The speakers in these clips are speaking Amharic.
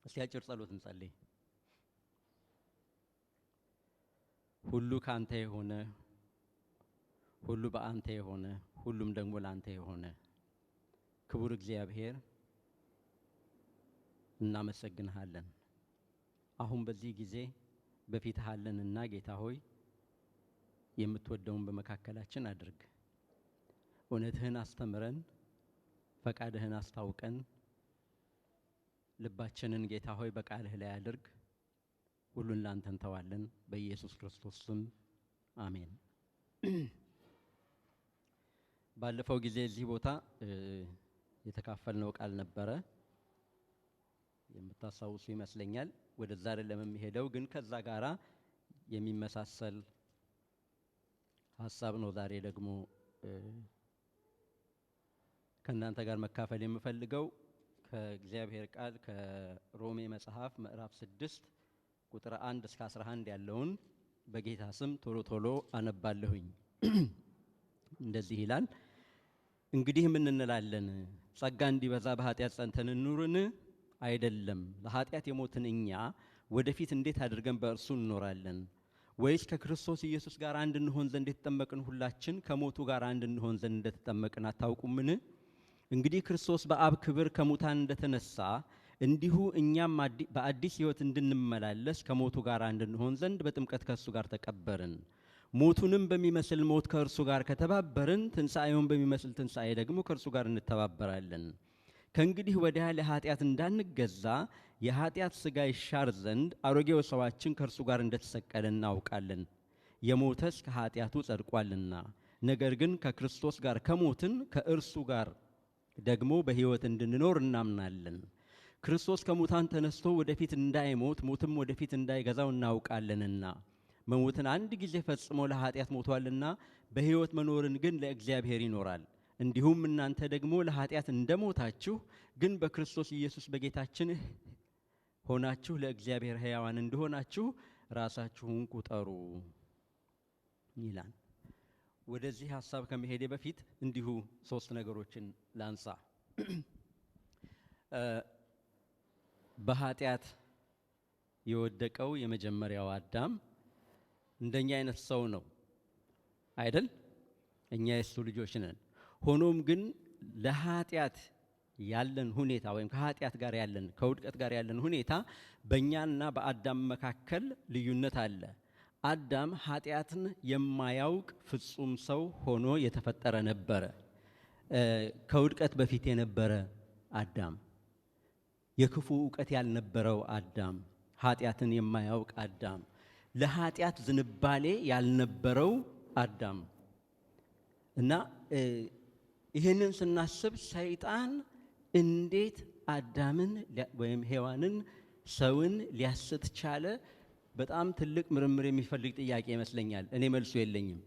እስቲ አጭር ጸሎት እንጸልይ። ሁሉ ካንተ የሆነ፣ ሁሉ በአንተ የሆነ፣ ሁሉም ደግሞ ለአንተ የሆነ ክቡር እግዚአብሔር እናመሰግንሃለን። አሁን በዚህ ጊዜ በፊትህ አለንና ጌታ ሆይ የምትወደውን በመካከላችን አድርግ። እውነትህን አስተምረን፣ ፈቃድህን አስታውቀን፣ ልባችንን ጌታ ሆይ በቃልህ ላይ አድርግ። ሁሉን ላንተ እንተዋለን። በኢየሱስ ክርስቶስ ስም አሜን። ባለፈው ጊዜ እዚህ ቦታ የተካፈልነው ቃል ነበረ፣ የምታስታውሱ ይመስለኛል። ወደዛ አይደለም የሚሄደው፣ ግን ከዛ ጋራ የሚመሳሰል ሀሳብ ነው። ዛሬ ደግሞ ከእናንተ ጋር መካፈል የምፈልገው ከእግዚአብሔር ቃል ከሮሜ መጽሐፍ ምዕራፍ 6 ቁጥር 1 እስከ 11 ያለውን በጌታ ስም ቶሎ ቶሎ አነባለሁኝ። እንደዚህ ይላል። እንግዲህ ምን እንላለን? ጸጋ እንዲበዛ በኃጢአት ጸንተን እንኑርን? አይደለም። ለኃጢአት የሞትን እኛ ወደፊት እንዴት አድርገን በእርሱ እንኖራለን? ወይስ ከክርስቶስ ኢየሱስ ጋር አንድ እንሆን ዘንድ የተጠመቅን ሁላችን ከሞቱ ጋር አንድ እንሆን ዘንድ እንደተጠመቅን አታውቁምን? እንግዲህ ክርስቶስ በአብ ክብር ከሙታን እንደተነሳ እንዲሁ እኛም በአዲስ ሕይወት እንድንመላለስ ከሞቱ ጋር አንድ እንሆን ዘንድ በጥምቀት ከእርሱ ጋር ተቀበርን። ሞቱንም በሚመስል ሞት ከእርሱ ጋር ከተባበርን፣ ትንሣኤውን በሚመስል ትንሣኤ ደግሞ ከእርሱ ጋር እንተባበራለን። ከእንግዲህ ወዲያ ለኃጢአት እንዳንገዛ የኃጢአት ሥጋ ይሻር ዘንድ አሮጌው ሰዋችን ከእርሱ ጋር እንደተሰቀለ እናውቃለን። የሞተስ ከኃጢአቱ ጸድቋልና። ነገር ግን ከክርስቶስ ጋር ከሞትን ከእርሱ ጋር ደግሞ በሕይወት እንድንኖር እናምናለን። ክርስቶስ ከሙታን ተነስቶ ወደፊት እንዳይሞት ሞትም ወደፊት እንዳይገዛው እናውቃለንና። መሞትን አንድ ጊዜ ፈጽሞ ለኃጢአት ሞቷልና በሕይወት መኖርን ግን ለእግዚአብሔር ይኖራል። እንዲሁም እናንተ ደግሞ ለኃጢአት እንደሞታችሁ ግን በክርስቶስ ኢየሱስ በጌታችን ሆናችሁ ለእግዚአብሔር ሕያዋን እንደሆናችሁ ራሳችሁን ቁጠሩ ይላል። ወደዚህ ሐሳብ ከመሄዴ በፊት እንዲሁ ሶስት ነገሮችን ላንሳ። በኃጢአት የወደቀው የመጀመሪያው አዳም እንደኛ አይነት ሰው ነው አይደል? እኛ የሱ ልጆች ነን። ሆኖም ግን ለኃጢአት ያለን ሁኔታ ወይም ከኃጢአት ጋር ያለን ከውድቀት ጋር ያለን ሁኔታ በእኛና በአዳም መካከል ልዩነት አለ። አዳም ኃጢአትን የማያውቅ ፍጹም ሰው ሆኖ የተፈጠረ ነበረ። ከውድቀት በፊት የነበረ አዳም፣ የክፉ እውቀት ያልነበረው አዳም፣ ኃጢአትን የማያውቅ አዳም፣ ለኃጢአት ዝንባሌ ያልነበረው አዳም እና ይህንን ስናስብ ሰይጣን እንዴት አዳምን ወይም ሔዋንን ሰውን ሊያስት ቻለ? በጣም ትልቅ ምርምር የሚፈልግ ጥያቄ ይመስለኛል። እኔ መልሱ የለኝም።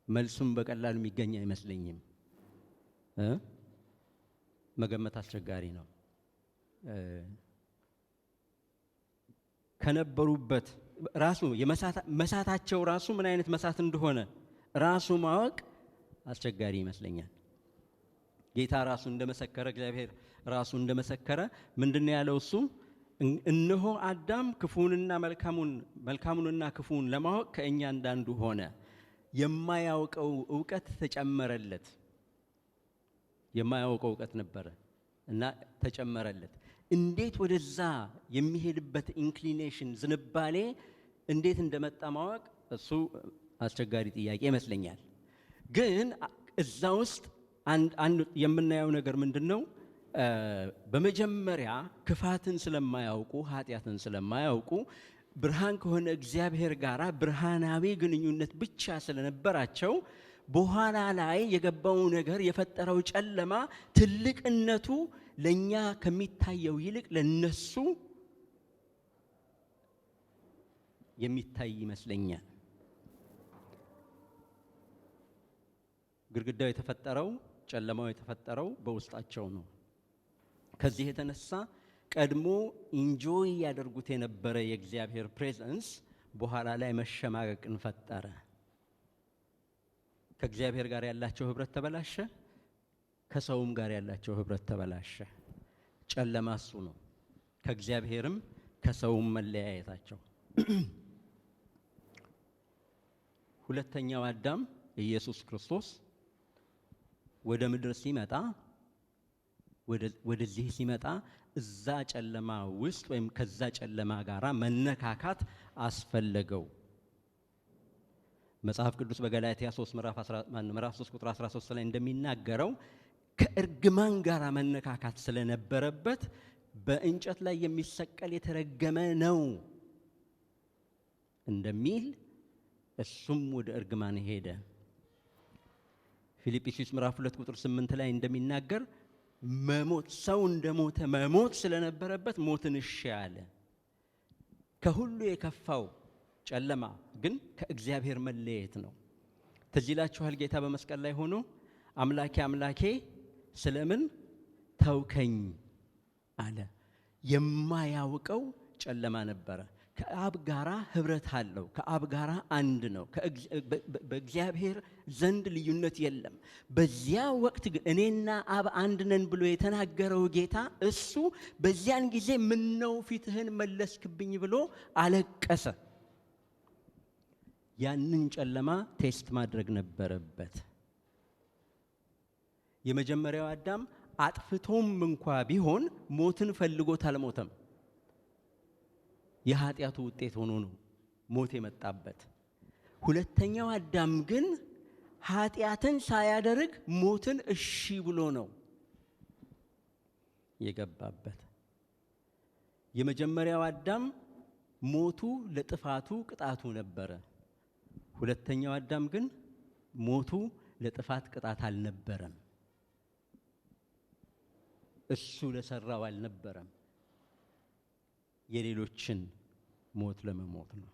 መልሱም በቀላሉ የሚገኝ አይመስለኝም። መገመት አስቸጋሪ ነው። ከነበሩበት ራሱ መሳታቸው ራሱ ምን አይነት መሳት እንደሆነ ራሱ ማወቅ አስቸጋሪ ይመስለኛል። ጌታ ራሱ እንደመሰከረ፣ እግዚአብሔር ራሱ እንደመሰከረ ምንድነው ያለው? እሱ እነሆ አዳም ክፉንና መልካሙን መልካሙንና ክፉን ለማወቅ ከእኛ እንዳንዱ ሆነ። የማያውቀው እውቀት ተጨመረለት። የማያውቀው እውቀት ነበረ እና ተጨመረለት። እንዴት ወደዛ የሚሄድበት inclination ዝንባሌ እንዴት እንደመጣ ማወቅ እሱ አስቸጋሪ ጥያቄ ይመስለኛል። ግን እዛ ውስጥ አንድ የምናየው ነገር ምንድነው? በመጀመሪያ ክፋትን ስለማያውቁ ኃጢአትን ስለማያውቁ ብርሃን ከሆነ እግዚአብሔር ጋራ ብርሃናዊ ግንኙነት ብቻ ስለነበራቸው በኋላ ላይ የገባው ነገር የፈጠረው ጨለማ ትልቅነቱ ለኛ ከሚታየው ይልቅ ለነሱ የሚታይ ይመስለኛል። ግድግዳው የተፈጠረው ጨለማው የተፈጠረው በውስጣቸው ነው። ከዚህ የተነሳ ቀድሞ enjoy ያደርጉት የነበረ የእግዚአብሔር presence በኋላ ላይ መሸማቀቅን ፈጠረ። ከእግዚአብሔር ጋር ያላቸው ህብረት ተበላሸ፣ ከሰውም ጋር ያላቸው ህብረት ተበላሸ። ጨለማ እሱ ነው። ከእግዚአብሔርም ከሰውም መለያየታቸው። ሁለተኛው አዳም ኢየሱስ ክርስቶስ ወደ ምድር ሲመጣ፣ ወደዚህ ሲመጣ እዛ ጨለማ ውስጥ ወይም ከዛ ጨለማ ጋራ መነካካት አስፈለገው። መጽሐፍ ቅዱስ በገላትያ 3 ምዕራፍ 3 ቁጥር 13 ላይ እንደሚናገረው ከእርግማን ጋራ መነካካት ስለነበረበት በእንጨት ላይ የሚሰቀል የተረገመ ነው እንደሚል እሱም ወደ እርግማን ሄደ። ፊልጵስዩስ ምዕራፍ 2 ቁጥር 8 ላይ እንደሚናገር መሞት፣ ሰው እንደሞተ መሞት ስለነበረበት ሞትን እሺ አለ። ከሁሉ የከፋው ጨለማ ግን ከእግዚአብሔር መለየት ነው። ትዝ ይላችኋል፣ ጌታ በመስቀል ላይ ሆኖ "አምላኬ፣ አምላኬ፣ ስለምን ተውከኝ?" አለ። የማያውቀው ጨለማ ነበረ። ከአብ ጋራ ህብረት አለው። ከአብ ጋራ አንድ ነው። በእግዚአብሔር ዘንድ ልዩነት የለም። በዚያ ወቅት ግን "እኔና አብ አንድ ነን" ብሎ የተናገረው ጌታ እሱ በዚያን ጊዜ "ምነው ፊትህን መለስክብኝ?" ብሎ አለቀሰ። ያንን ጨለማ taste ማድረግ ነበረበት። የመጀመሪያው አዳም አጥፍቶም እንኳ ቢሆን ሞትን ፈልጎት አልሞተም። የኃጢአቱ ውጤት ሆኖ ነው ሞት የመጣበት። ሁለተኛው አዳም ግን ኃጢአትን ሳያደርግ ሞትን እሺ ብሎ ነው የገባበት። የመጀመሪያው አዳም ሞቱ ለጥፋቱ ቅጣቱ ነበረ። ሁለተኛው አዳም ግን ሞቱ ለጥፋት ቅጣት አልነበረም። እሱ ለሰራው አልነበረም። የሌሎችን ሞት ለመሞት ነው።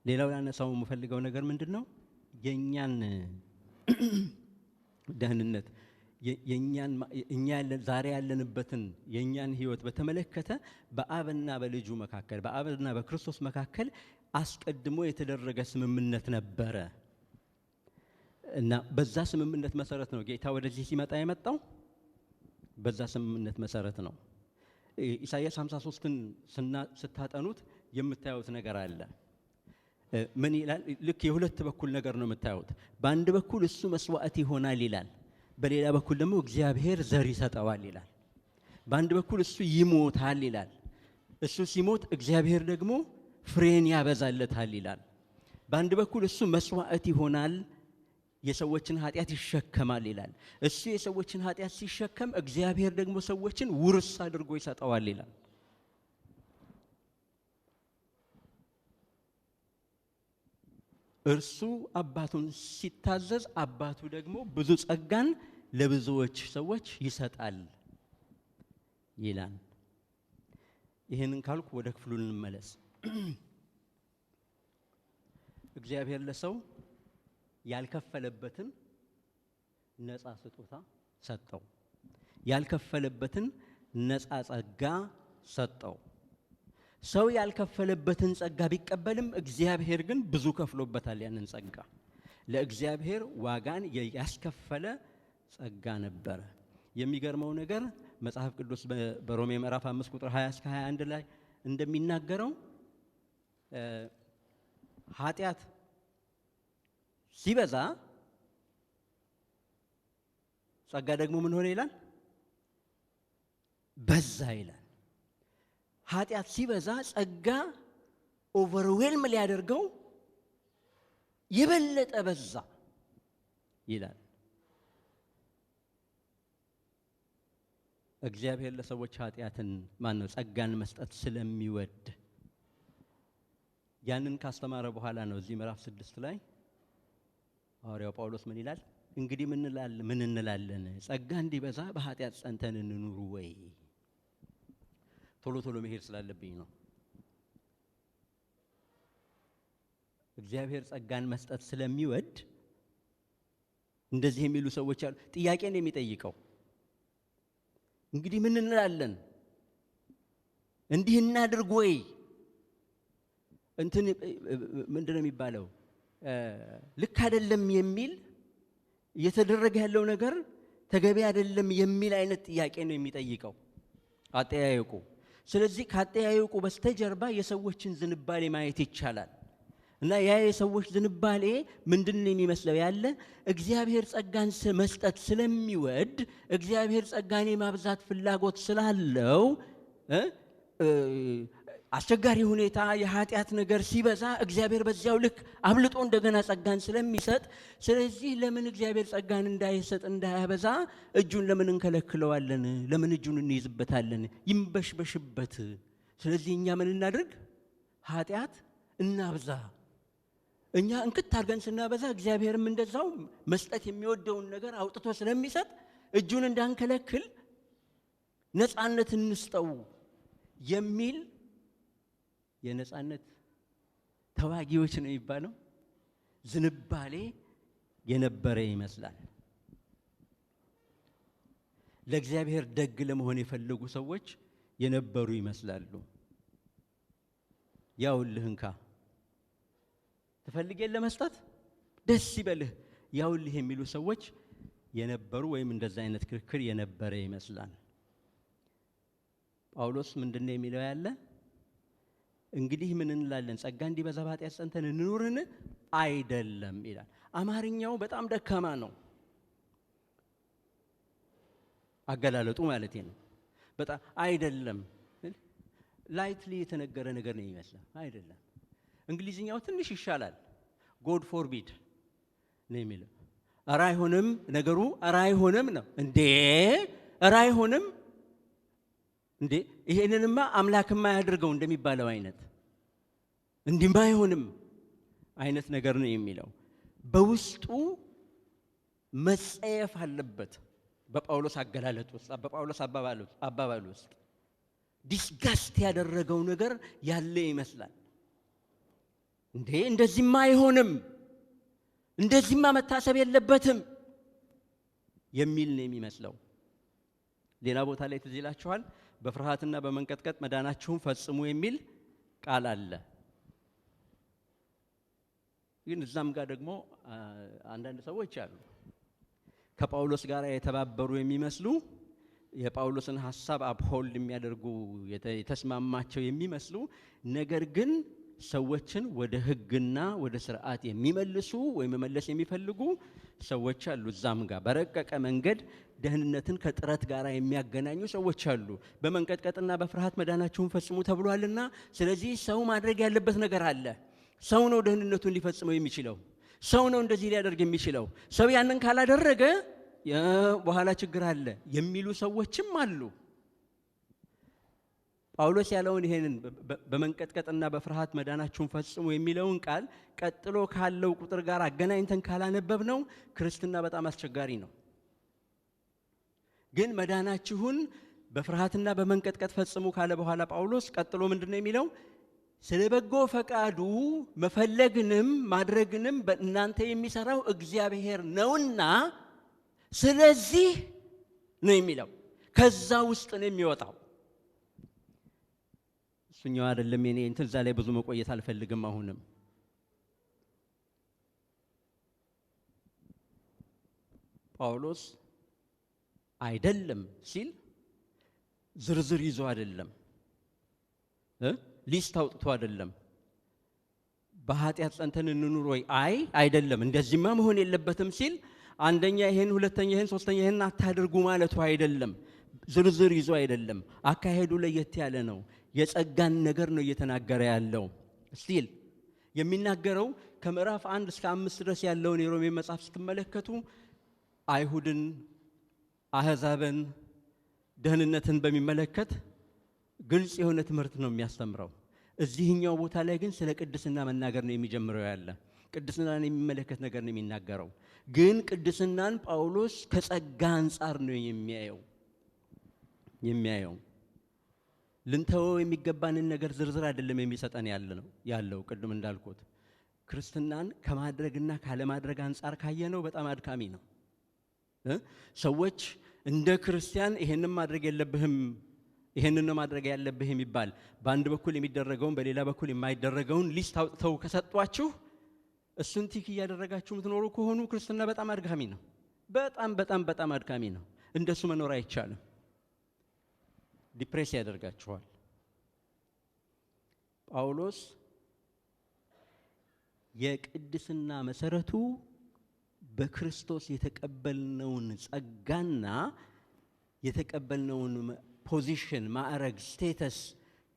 ሌላው ላነሳው የምፈልገው ነገር ምንድን ነው? የእኛን ደህንነት፣ የእኛን እኛ ዛሬ ያለንበትን የእኛን ህይወት በተመለከተ በአብና በልጁ መካከል፣ በአብና በክርስቶስ መካከል አስቀድሞ የተደረገ ስምምነት ነበረ እና በዛ ስምምነት መሰረት ነው ጌታ ወደዚህ ሲመጣ የመጣው። በዛ ስምምነት መሰረት ነው። ኢሳይያስ 53ን ስታጠኑት የምታዩት ነገር አለ። ምን ይላል? ልክ የሁለት በኩል ነገር ነው የምታዩት። በአንድ በኩል እሱ መስዋዕት ይሆናል ይላል። በሌላ በኩል ደግሞ እግዚአብሔር ዘር ይሰጠዋል ይላል። በአንድ በኩል እሱ ይሞታል ይላል። እሱ ሲሞት እግዚአብሔር ደግሞ ፍሬን ያበዛለታል ይላል። በአንድ በኩል እሱ መስዋዕት ይሆናል፣ የሰዎችን ኃጢአት ይሸከማል ይላል። እሱ የሰዎችን ኃጢአት ሲሸከም እግዚአብሔር ደግሞ ሰዎችን ውርስ አድርጎ ይሰጠዋል ይላል። እርሱ አባቱን ሲታዘዝ አባቱ ደግሞ ብዙ ጸጋን ለብዙዎች ሰዎች ይሰጣል ይላል። ይህንን ካልኩ ወደ ክፍሉ እንመለስ። እግዚአብሔር ለሰው ያልከፈለበትን ነፃ ስጦታ ሰጠው። ያልከፈለበትን ነፃ ጸጋ ሰጠው። ሰው ያልከፈለበትን ጸጋ ቢቀበልም እግዚአብሔር ግን ብዙ ከፍሎበታል። ያንን ጸጋ ለእግዚአብሔር ዋጋን ያስከፈለ ጸጋ ነበረ። የሚገርመው ነገር መጽሐፍ ቅዱስ በሮሜ ምዕራፍ 5 ቁጥር 20 እስከ 21 ላይ እንደሚናገረው ኃጢአት ሲበዛ ጸጋ ደግሞ ምን ሆነ ይላል? በዛ ይላል። ኃጢአት ሲበዛ ጸጋ overwhelm ሊያደርገው የበለጠ በዛ ይላል። እግዚአብሔር ለሰዎች ኃጢአትን፣ ማን ነው፣ ጸጋን መስጠት ስለሚወድ ያንን ካስተማረ በኋላ ነው እዚህ ምዕራፍ 6 ላይ ሐዋርያው ጳውሎስ ምን ይላል? እንግዲህ ምን እንላለን? ጸጋ እንዲበዛ በኃጢአት ጸንተን እንኑር ወይ? ቶሎ ቶሎ መሄድ ስላለብኝ ነው። እግዚአብሔር ጸጋን መስጠት ስለሚወድ እንደዚህ የሚሉ ሰዎች አሉ። ጥያቄ ነው የሚጠይቀው። እንግዲህ ምን እንላለን? እንዲህ እናድርግ ወይ? እንትን ምንድነው የሚባለው? ልክ አይደለም የሚል፣ እየተደረገ ያለው ነገር ተገቢ አይደለም የሚል አይነት ጥያቄ ነው የሚጠይቀው አጠያየቁ። ስለዚህ ካጠያየቁ በስተጀርባ የሰዎችን ዝንባሌ ማየት ይቻላል። እና ያ የሰዎች ዝንባሌ ምንድነው የሚመስለው ያለ እግዚአብሔር ጸጋን መስጠት ስለሚወድ እግዚአብሔር ጸጋን የማብዛት ፍላጎት ስላለው አስቸጋሪ ሁኔታ የኃጢአት ነገር ሲበዛ እግዚአብሔር በዚያው ልክ አብልጦ እንደገና ጸጋን ስለሚሰጥ ስለዚህ ለምን እግዚአብሔር ጸጋን እንዳይሰጥ እንዳያበዛ እጁን ለምን እንከለክለዋለን? ለምን እጁን እንይዝበታለን? ይንበሽበሽበት። ስለዚህ እኛ ምን እናድርግ? ኃጢአት እናብዛ። እኛ እንክት አድርገን ስናበዛ እግዚአብሔርም እንደዛው መስጠት የሚወደውን ነገር አውጥቶ ስለሚሰጥ እጁን እንዳንከለክል ነፃነት እንስጠው የሚል የነፃነት ተዋጊዎች ነው የሚባለው ዝንባሌ የነበረ ይመስላል። ለእግዚአብሔር ደግ ለመሆን የፈለጉ ሰዎች የነበሩ ይመስላሉ። ያውልህ እንካ ትፈልግ የለ መስጠት ደስ ይበልህ ያውልህ የሚሉ ሰዎች የነበሩ ወይም እንደዛ አይነት ክርክር የነበረ ይመስላል። ጳውሎስ ምንድነው የሚለው ያለ? እንግዲህ ምን እንላለን? ጸጋ እንዲበዛ በኃጢአት ጸንተን እንኑርን? አይደለም ይላል። አማርኛው በጣም ደካማ ነው አገላለጡ ማለት ነው። በጣም አይደለም lightly የተነገረ ነገር ነው የሚመስለው። አይደለም። እንግሊዝኛው ትንሽ ይሻላል። God forbid ነው የሚለው። ኧረ አይሆንም ነገሩ፣ ኧረ አይሆንም ነው እንዴ? ኧረ አይሆንም እንዴ? ይሄንንማ አምላክማ ያድርገው እንደሚባለው አይነት እንዲማ አይሆንም አይነት ነገር ነው የሚለው። በውስጡ መጸየፍ አለበት። በጳውሎስ አገላለጥ ውስጥ በጳውሎስ አባባል ውስጥ disgust ያደረገው ነገር ያለ ይመስላል። እንዴ እንደዚህማ አይሆንም፣ እንደዚህማ መታሰብ የለበትም የሚል ነው የሚመስለው። ሌላ ቦታ ላይ ትዝ ይላችኋል፣ በፍርሃትና በመንቀጥቀጥ መዳናችሁን ፈጽሙ የሚል ቃል አለ። ግን እዛም ጋር ደግሞ አንዳንድ ሰዎች አሉ ከጳውሎስ ጋር የተባበሩ የሚመስሉ የጳውሎስን ሐሳብ uphold የሚያደርጉ የተስማማቸው የሚመስሉ ነገር ግን ሰዎችን ወደ ሕግና ወደ ስርዓት የሚመልሱ ወይም መመለስ የሚፈልጉ ሰዎች አሉ። እዛም ጋር በረቀቀ መንገድ ደህንነትን ከጥረት ጋር የሚያገናኙ ሰዎች አሉ። በመንቀጥቀጥና በፍርሃት መዳናችሁን ፈጽሙ ተብሏልና ስለዚህ ሰው ማድረግ ያለበት ነገር አለ። ሰው ነው ደህንነቱን ሊፈጽመው የሚችለው። ሰው ነው እንደዚህ ሊያደርግ የሚችለው። ሰው ያንን ካላደረገ በኋላ ችግር አለ የሚሉ ሰዎችም አሉ። ጳውሎስ ያለውን ይሄንን በመንቀጥቀጥና በፍርሃት መዳናችሁን ፈጽሙ የሚለውን ቃል ቀጥሎ ካለው ቁጥር ጋር አገናኝተን ካላነበብነው ክርስትና በጣም አስቸጋሪ ነው። ግን መዳናችሁን በፍርሃትና በመንቀጥቀጥ ፈጽሙ ካለ በኋላ ጳውሎስ ቀጥሎ ምንድነው የሚለው? ስለ በጎ ፈቃዱ መፈለግንም ማድረግንም በእናንተ የሚሰራው እግዚአብሔር ነውና ስለዚህ ነው የሚለው። ከዛ ውስጥ ነው የሚወጣው። እሱኛው አይደለም የኔ እንትን እዛ ላይ ብዙ መቆየት አልፈልግም። አሁንም ጳውሎስ አይደለም ሲል ዝርዝር ይዞ አይደለም፣ list አውጥቶ አይደለም። በኃጢአት ጸንተን እንኑር ወይ? አይ አይደለም፣ እንደዚህማ መሆን የለበትም ሲል አንደኛ ይሄን፣ ሁለተኛ ይሄን፣ ሶስተኛ ይሄን አታድርጉ ማለቱ አይደለም። ዝርዝር ይዞ አይደለም። አካሄዱ ለየት ያለ ነው። የጸጋን ነገር ነው እየተናገረ ያለው። still የሚናገረው ከምዕራፍ 1 እስከ 5 ድረስ ያለውን የሮሜ መጽሐፍ ስትመለከቱ አይሁድን፣ አህዛብን፣ ደህንነትን በሚመለከት ግልጽ የሆነ ትምህርት ነው የሚያስተምረው። እዚህኛው ቦታ ላይ ግን ስለ ቅድስና መናገር ነው የሚጀምረው ያለ። ቅድስናን የሚመለከት ነገር ነው የሚናገረው። ግን ቅድስናን ጳውሎስ ከጸጋ አንፃር ነው የሚያየው። ልንተወው የሚገባንን ነገር ዝርዝር አይደለም የሚሰጠን ያለው። ቅድም እንዳልኩት ክርስትናን ከማድረግና ካለማድረግ አንፃር ካየነው በጣም አድካሚ ነው። ሰዎች እንደ ክርስቲያን ይሄንን ማድረግ የለብህም ይሄንን ነው ማድረግ ያለብህ የሚባል በአንድ በኩል የሚደረገውን በሌላ በኩል የማይደረገውን list አውጥተው ከሰጧችሁ እሱን tick እያደረጋችሁ የምትኖሩ ከሆኑ ክርስትና በጣም አድካሚ ነው። በጣም በጣም በጣም አድካሚ ነው። እንደሱ መኖር አይቻልም። Depress ያደርጋችኋል። ጳውሎስ የቅድስና መሰረቱ በክርስቶስ የተቀበልነውን ጸጋና የተቀበልነውን position፣ ማዕረግ፣ status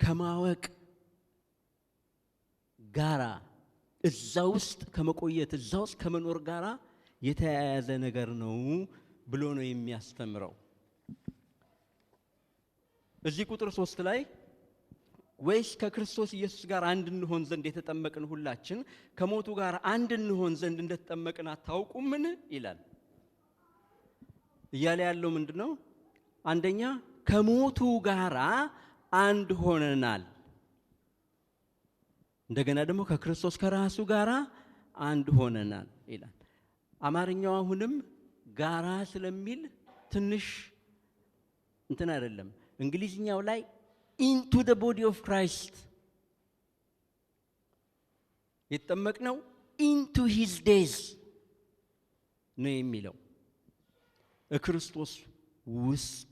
ከማወቅ ጋራ፣ እዛ ውስጥ ከመቆየት፣ እዛ ውስጥ ከመኖር ጋራ የተያያዘ ነገር ነው ብሎ ነው የሚያስተምረው። እዚህ ቁጥር 3 ላይ ወይስ ከክርስቶስ ኢየሱስ ጋር አንድ እንሆን ዘንድ የተጠመቅን ሁላችን ከሞቱ ጋር አንድ እንሆን ዘንድ እንደተጠመቅን አታውቁምን ይላል። እያለ ያለው ምንድነው? አንደኛ ከሞቱ ጋር አንድ ሆነናል። እንደገና ደግሞ ከክርስቶስ ከራሱ ጋር አንድ ሆነናል ይላል። አማርኛው አሁንም ጋራ ስለሚል ትንሽ እንትን አይደለም። እንግሊዝኛው ላይ into the body of Christ የተጠመቅነው into his death ነው የሚለው። ክርስቶስ ውስጥ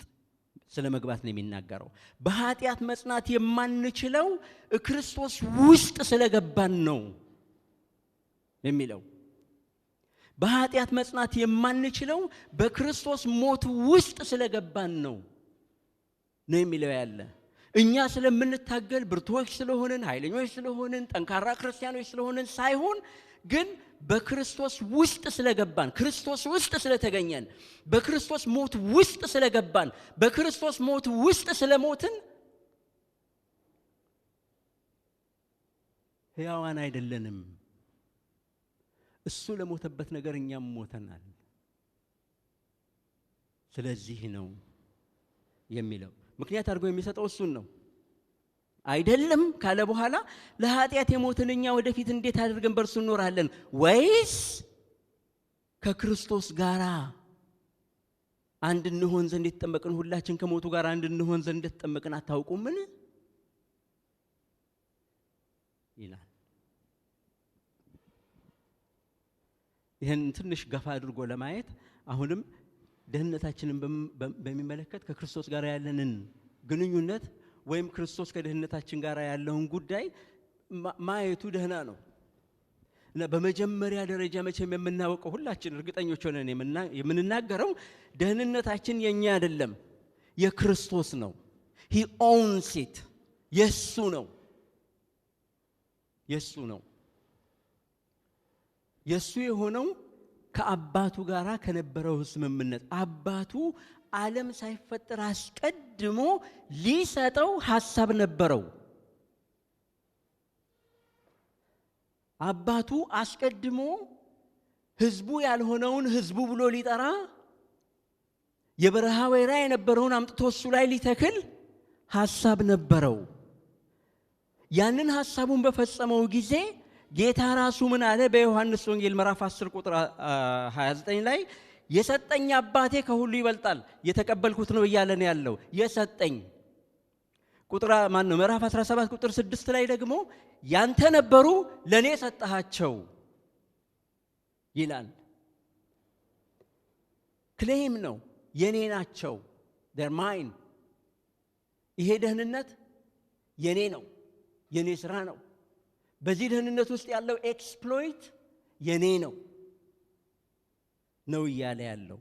ስለ መግባት ነው የሚናገረው። በኃጢአት መጽናት የማንችለው ክርስቶስ ውስጥ ስለገባን ነው የሚለው። በኃጢአት መጽናት የማንችለው በክርስቶስ ሞት ውስጥ ስለገባን ነው ነው የሚለው ያለ። እኛ ስለምንታገል ብርቱዎች ስለሆንን፣ ኃይለኞች ስለሆንን፣ ጠንካራ ክርስቲያኖች ስለሆንን ሳይሆን ግን በክርስቶስ ውስጥ ስለገባን፣ ክርስቶስ ውስጥ ስለተገኘን፣ በክርስቶስ ሞት ውስጥ ስለገባን፣ በክርስቶስ ሞት ውስጥ ስለሞትን ሕያዋን አይደለንም። እሱ ለሞተበት ነገር እኛም ሞተናል። ስለዚህ ነው የሚለው። ምክንያት አድርጎ የሚሰጠው እሱን ነው። አይደለም ካለ በኋላ ለኃጢአት የሞትን እኛ ወደፊት እንዴት አድርገን በእርሱ እንኖራለን? ወይስ ከክርስቶስ ጋር አንድ እንሆን ዘንድ የተጠመቅን ሁላችን ከሞቱ ጋር አንድ እንሆን ዘንድ እንደተጠመቅን አታውቁምን ይላል። ይህን ትንሽ ገፋ አድርጎ ለማየት አሁንም ደህንነታችንን በሚመለከት ከክርስቶስ ጋር ያለንን ግንኙነት ወይም ክርስቶስ ከደህንነታችን ጋር ያለውን ጉዳይ ማየቱ ደህና ነው። እና በመጀመሪያ ደረጃ መቼም የምናውቀው ሁላችን እርግጠኞች ሆነን የምንናገረው ደህንነታችን የኛ አይደለም፣ የክርስቶስ ነው። He owns it። የሱ ነው፣ የሱ ነው። የሱ የሆነው ከአባቱ ጋራ ከነበረው ስምምነት፣ አባቱ ዓለም ሳይፈጠር አስቀድሞ ሊሰጠው ሐሳብ ነበረው። አባቱ አስቀድሞ ህዝቡ ያልሆነውን ህዝቡ ብሎ ሊጠራ፣ የበረሃ ወይራ የነበረውን አምጥቶ እሱ ላይ ሊተክል ሐሳብ ነበረው። ያንን ሐሳቡን በፈጸመው ጊዜ ጌታ ራሱ ምን አለ? በዮሐንስ ወንጌል ምዕራፍ 10 ቁጥር 29 ላይ የሰጠኝ አባቴ ከሁሉ ይበልጣል፣ የተቀበልኩት ነው እያለ ነው ያለው። የሰጠኝ ቁጥር ማን ነው? ምዕራፍ 17 ቁጥር 6 ላይ ደግሞ ያንተ ነበሩ ለኔ ሰጠሃቸው ይላል። Claim ነው፣ የኔ ናቸው፣ they're mine። ይሄ ደህንነት የኔ ነው፣ የኔ ስራ ነው። በዚህ ደህንነት ውስጥ ያለው exploit የኔ ነው ነው እያለ ያለው።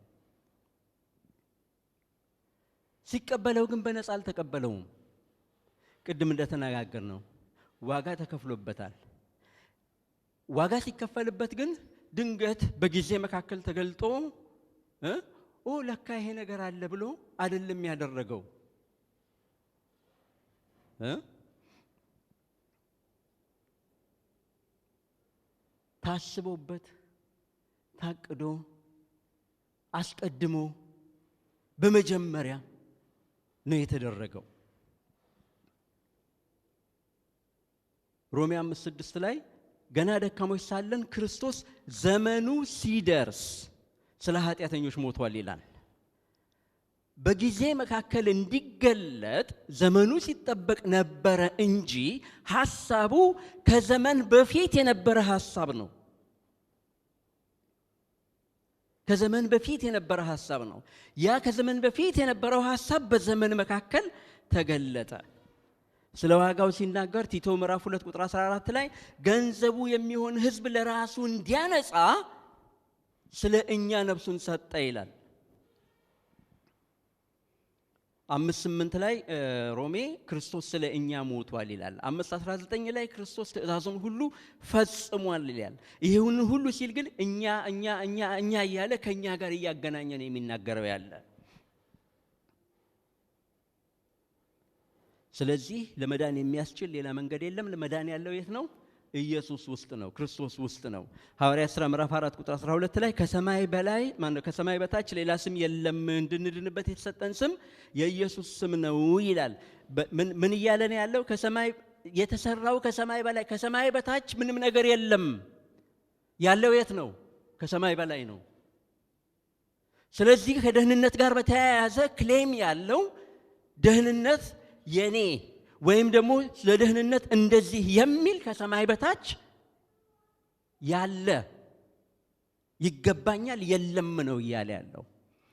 ሲቀበለው ግን በነፃ አልተቀበለውም። ቅድም እንደተነጋገርነው ዋጋ ተከፍሎበታል። ዋጋ ሲከፈልበት ግን ድንገት በጊዜ መካከል ተገልጦ ኦ ለካ ይሄ ነገር አለ ብሎ አይደለም ያደረገው። ታስቦበት፣ ታቅዶ፣ አስቀድሞ በመጀመሪያ ነው የተደረገው። ሮሜ 5:6 ላይ ገና ደካሞች ሳለን ክርስቶስ ዘመኑ ሲደርስ ስለ ኃጢአተኞች ሞቷል ይላል። በጊዜ መካከል እንዲገለጥ ዘመኑ ሲጠበቅ ነበረ እንጂ ሐሳቡ ከዘመን በፊት የነበረ ሐሳብ ነው። ከዘመን በፊት የነበረ ሐሳብ ነው። ያ ከዘመን በፊት የነበረው ሐሳብ በዘመን መካከል ተገለጠ። ስለ ዋጋው ሲናገር ቲቶ ምዕራፍ 2 ቁጥር 14 ላይ ገንዘቡ የሚሆን ሕዝብ ለራሱ እንዲያነጻ ስለ እኛ ነፍሱን ሰጠ ይላል። 5:8 ላይ ሮሜ ክርስቶስ ስለ እኛ ሞቷል ይላል። 5:19 ላይ ክርስቶስ ትእዛዙን ሁሉ ፈጽሟል ይላል። ይሄን ሁሉ ሲል ግን እኛ እኛ እኛ እኛ እያለ ከኛ ጋር እያገናኘ ነው የሚናገረው ያለ። ስለዚህ ለመዳን የሚያስችል ሌላ መንገድ የለም። ለመዳን ያለው የት ነው? ኢየሱስ ውስጥ ነው፣ ክርስቶስ ውስጥ ነው። ሐዋርያት ሥራ ምዕራፍ 4 ቁጥር 12 ላይ ከሰማይ በላይ ማነው ከሰማይ በታች ሌላ ስም የለም፣ እንድንድንበት የተሰጠን ስም የኢየሱስ ስም ነው ይላል። ምን እያለ ነው ያለው? ከሰማይ የተሰራው ከሰማይ በላይ ከሰማይ በታች ምንም ነገር የለም። ያለው የት ነው? ከሰማይ በላይ ነው። ስለዚህ ከደህንነት ጋር በተያያዘ ክሌም ያለው ደህንነት የኔ ወይም ደግሞ ለደህንነት እንደዚህ የሚል ከሰማይ በታች ያለ ይገባኛል የለም ነው እያለ ያለው።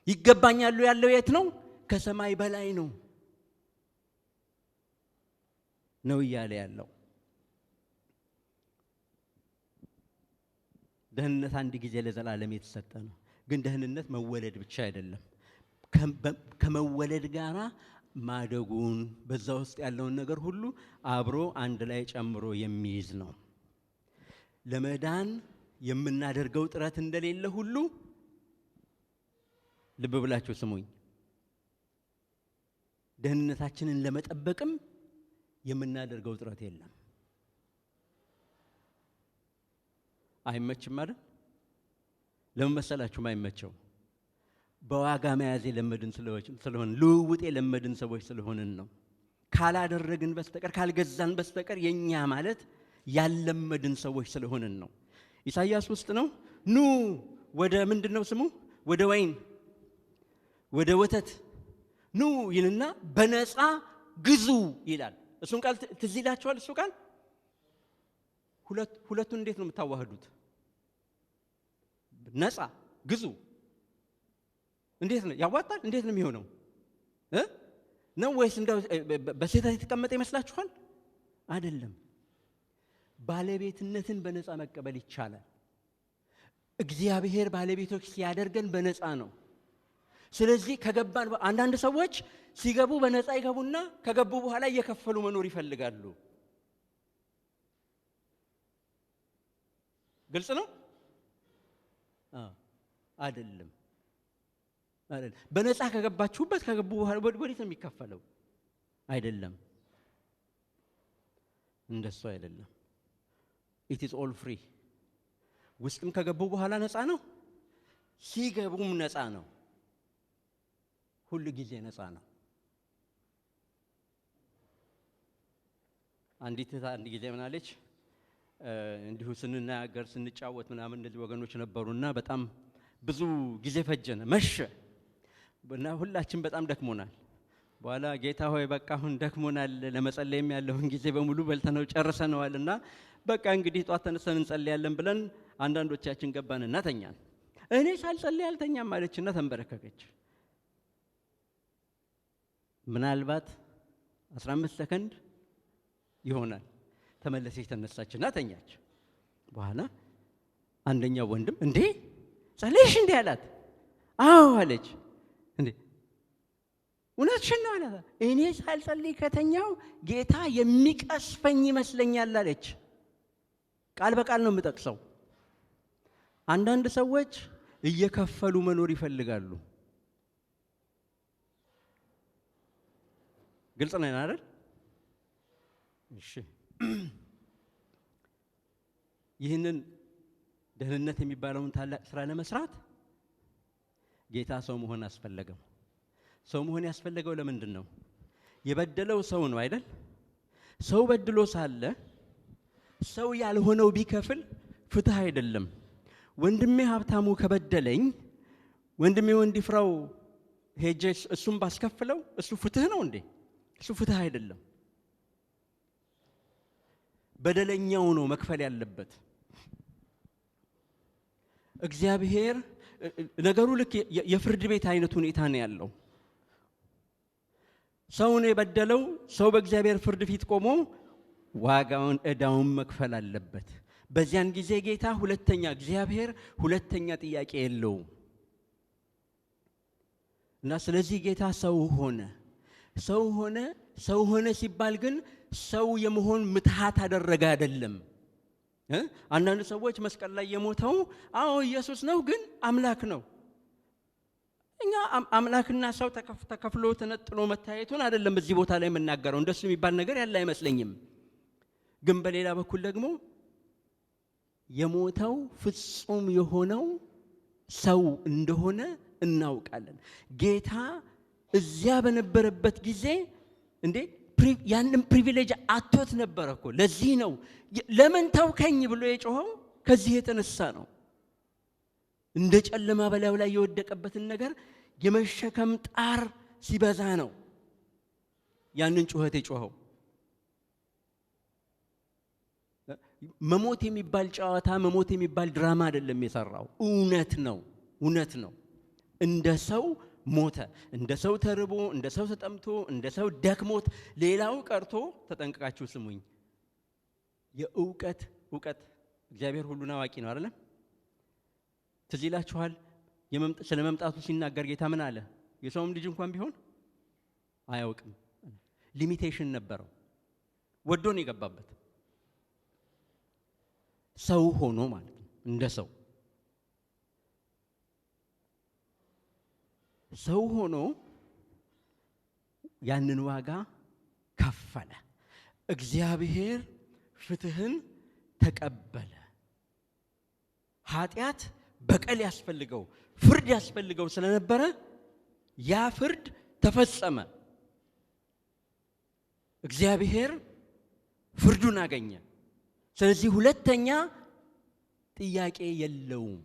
ይገባኛል ያለው የት ነው? ከሰማይ በላይ ነው ነው እያለ ያለው። ደህንነት አንድ ጊዜ ለዘላለም የተሰጠ ነው። ግን ደህንነት መወለድ ብቻ አይደለም። ከመወለድ ጋራ ማደጉን በዛ ውስጥ ያለውን ነገር ሁሉ አብሮ አንድ ላይ ጨምሮ የሚይዝ ነው። ለመዳን የምናደርገው ጥረት እንደሌለ ሁሉ ልብ ብላችሁ ስሙኝ፣ ደህንነታችንን ለመጠበቅም የምናደርገው ጥረት የለም። አይመችም አይደል? ለምን መሰላችሁ ማይመቸው? በዋጋ መያዝ የለመድን ስለሆን፣ ልውውጥ የለመድን ሰዎች ስለሆንን ነው። ካላደረግን በስተቀር ካልገዛን በስተቀር የኛ ማለት ያለመድን ሰዎች ስለሆንን ነው። ኢሳይያስ ውስጥ ነው ኑ ወደ ምንድነው ስሙ ወደ ወይን ወደ ወተት ኑ ይልና በነፃ ግዙ ይላል። እሱን ቃል ትዝ ይላችኋል? እሱ ቃል ሁለቱን እንዴት ነው የምታዋህዱት? ነፃ ግዙ እንዴት ነው ያዋጣል? እንዴት ነው የሚሆነው? ነው ወይስ እንደው በስህተት የተቀመጠ ይመስላችኋል? አይደለም። ባለቤትነትን በነፃ መቀበል ይቻላል። እግዚአብሔር ባለቤቶች ሲያደርገን በነፃ ነው። ስለዚህ ከገባን አንዳንድ ሰዎች ሲገቡ በነፃ ይገቡና ከገቡ በኋላ እየከፈሉ መኖር ይፈልጋሉ። ግልጽ ነው? አይደለም። አይደለም። በነፃ ከገባችሁበት ከገቡ በኋላ ወዴት ነው የሚከፈለው? አይደለም፣ እንደሱ አይደለም። It is all free። ውስጥም ከገቡ በኋላ ነፃ ነው፣ ሲገቡም ነፃ ነው፣ ሁሉ ጊዜ ነፃ ነው። አንዲት አንድ ጊዜ ምን አለች? እንዲሁ ስንናገር ስንጫወት ምናምን እንደዚህ ወገኖች ነበሩና በጣም ብዙ ጊዜ ፈጀነ፣ መሸ እና ሁላችን በጣም ደክሞናል። በኋላ ጌታ ሆይ በቃ አሁን ደክሞናል፣ ለመጸለይም ያለውን ጊዜ በሙሉ በልተነው ጨርሰነዋልና በቃ እንግዲህ ጧት ተነስተን እንጸልያለን ብለን አንዳንዶቻችን ገባንና ተኛን። እኔ ሳልጸልይ አልተኛም አለችና ተንበረከከች። ምናልባት 15 ሰከንድ ይሆናል ተመለሰች፣ ተነሳችና ተኛች። በኋላ አንደኛው ወንድም እንዴ ጸለይሽ እንዴ አላት። አዎ አለች። እንዴ እውነትሽን ነው አላት። እኔ ሳልጸልይ ከተኛው ጌታ የሚቀስፈኝ ይመስለኛል አለች። ቃል በቃል ነው የምጠቅሰው። አንዳንድ ሰዎች እየከፈሉ መኖር ይፈልጋሉ። ግልጽ ነው አይደል? እሺ። ይህንን ደህንነት የሚባለውን ታላቅ ስራ ለመስራት ጌታ ሰው መሆን አስፈለገው። ሰው መሆን ያስፈለገው ለምንድን ነው? የበደለው ሰው ነው አይደል? ሰው በድሎ ሳለ ሰው ያልሆነው ቢከፍል ፍትህ አይደለም። ወንድሜ ሀብታሙ ከበደለኝ ወንድሜ ወንዲፍራው ሄጄ እሱን ባስከፍለው እሱ ፍትህ ነው እንዴ? እሱ ፍትህ አይደለም። በደለኛው ነው መክፈል ያለበት። እግዚአብሔር ነገሩ ልክ የፍርድ ቤት አይነት ሁኔታ ነው ያለው። ሰውን የበደለው ሰው በእግዚአብሔር ፍርድ ፊት ቆሞ ዋጋውን ዕዳውን መክፈል አለበት። በዚያን ጊዜ ጌታ ሁለተኛ እግዚአብሔር ሁለተኛ ጥያቄ የለውም። እና ስለዚህ ጌታ ሰው ሆነ። ሰው ሆነ። ሰው ሆነ ሲባል ግን ሰው የመሆን ምትሃት አደረገ አይደለም። አንዳንድ ሰዎች መስቀል ላይ የሞተው አዎ ኢየሱስ ነው ግን አምላክ ነው። እኛ አምላክና ሰው ተከፍሎ ተነጥሎ መታየቱን አይደለም እዚህ ቦታ ላይ የምናገረው። እንደሱ የሚባል ነገር ያለ አይመስለኝም። ግን በሌላ በኩል ደግሞ የሞተው ፍጹም የሆነው ሰው እንደሆነ እናውቃለን። ጌታ እዚያ በነበረበት ጊዜ እንዴ ያንን privilege አጥቶት ነበር እኮ። ለዚህ ነው ለምን ተውከኝ ብሎ የጮኸው፣ ከዚህ የተነሳ ነው። እንደ ጨለማ በላዩ ላይ የወደቀበትን ነገር የመሸከም ጣር ሲበዛ ነው ያንን ጩኸት የጮኸው። መሞት የሚባል ጨዋታ፣ መሞት የሚባል ድራማ አይደለም የሰራው። እውነት ነው፣ እውነት ነው። እንደ ሰው ሞተ። እንደ ሰው ተርቦ፣ እንደ ሰው ተጠምቶ፣ እንደ ሰው ደክሞት፣ ሌላው ቀርቶ ተጠንቅቃችሁ ስሙኝ፣ የእውቀት እውቀት እግዚአብሔር ሁሉን አዋቂ ነው አይደለም? ትዝ ይላችኋል ስለ መምጣቱ ሲናገር ጌታ ምን አለ? የሰውም ልጅ እንኳን ቢሆን አያውቅም። Limitation ነበረው። ወዶ ነው የገባበት። ሰው ሆኖ ማለት ነው። እንደ ሰው ሰው ሆኖ ያንን ዋጋ ከፈለ። እግዚአብሔር ፍትህን ተቀበለ። ኃጢአት በቀል ያስፈልገው ፍርድ ያስፈልገው ስለነበረ ያ ፍርድ ተፈጸመ። እግዚአብሔር ፍርዱን አገኘ። ስለዚህ ሁለተኛ ጥያቄ የለውም።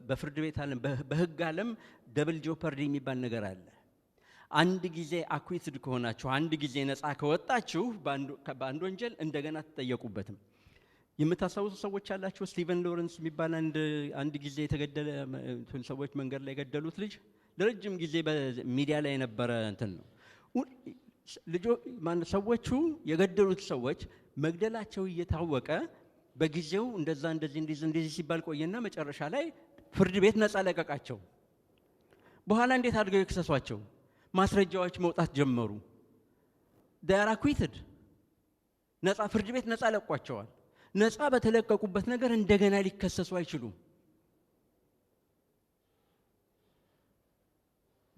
በፍርድ ቤት ዓለም፣ በህግ ዓለም double jeopardy የሚባል ነገር አለ። አንድ ጊዜ acquitted ከሆናችሁ፣ አንድ ጊዜ ነፃ ከወጣችሁ በአንድ ወንጀል እንደገና ትጠየቁበትም። የምታስታውሱ ሰዎች አላችሁ? ስቲቨን ሎረንስ የሚባል አንድ ጊዜ የተገደለ ሰዎች መንገድ ላይ የገደሉት ልጅ ለረጅም ጊዜ በሚዲያ ላይ የነበረ እንትን ነው። ሰዎቹ የገደሉት ሰዎች መግደላቸው እየታወቀ በጊዜው እንደዛ እንደዚህ እንደዚህ ሲባል ቆየና መጨረሻ ላይ ፍርድ ቤት ነፃ ለቀቃቸው። በኋላ እንዴት አድርገው የከሰሷቸው? ማስረጃዎች መውጣት ጀመሩ። They are acquitted። ነፃ ፍርድ ቤት ነፃ ለቋቸዋል። ነፃ በተለቀቁበት ነገር እንደገና ሊከሰሱ አይችሉም።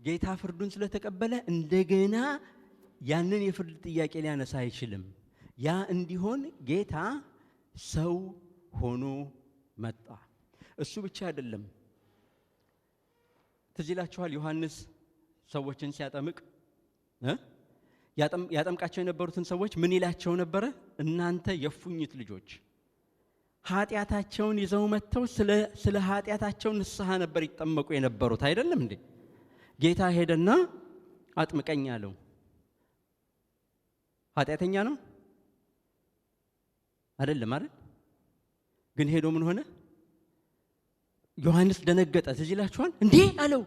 ጌታ ፍርዱን ስለተቀበለ እንደገና ያንን የፍርድ ጥያቄ ሊያነሳ አይችልም። ያ እንዲሆን ጌታ ሰው ሆኖ መጣ። እሱ ብቻ አይደለም። ትዝ ይላችኋል ዮሐንስ ሰዎችን ሲያጠምቅ ያጠምቃቸው የነበሩትን ሰዎች ምን ይላቸው ነበረ? እናንተ የፉኝት ልጆች። ኃጢአታቸውን ይዘው መጥተው ስለ ኃጢአታቸው ንስሐ ነበር ይጠመቁ የነበሩት አይደለም እንዴ? ጌታ ሄደና አጥምቀኝ አለው። ኃጢአተኛ ነው አይደለም አይደል? ግን ሄዶ ምን ሆነ? ዮሐንስ ደነገጠ። ትዝ ይላችኋል? እንዴ አለው፣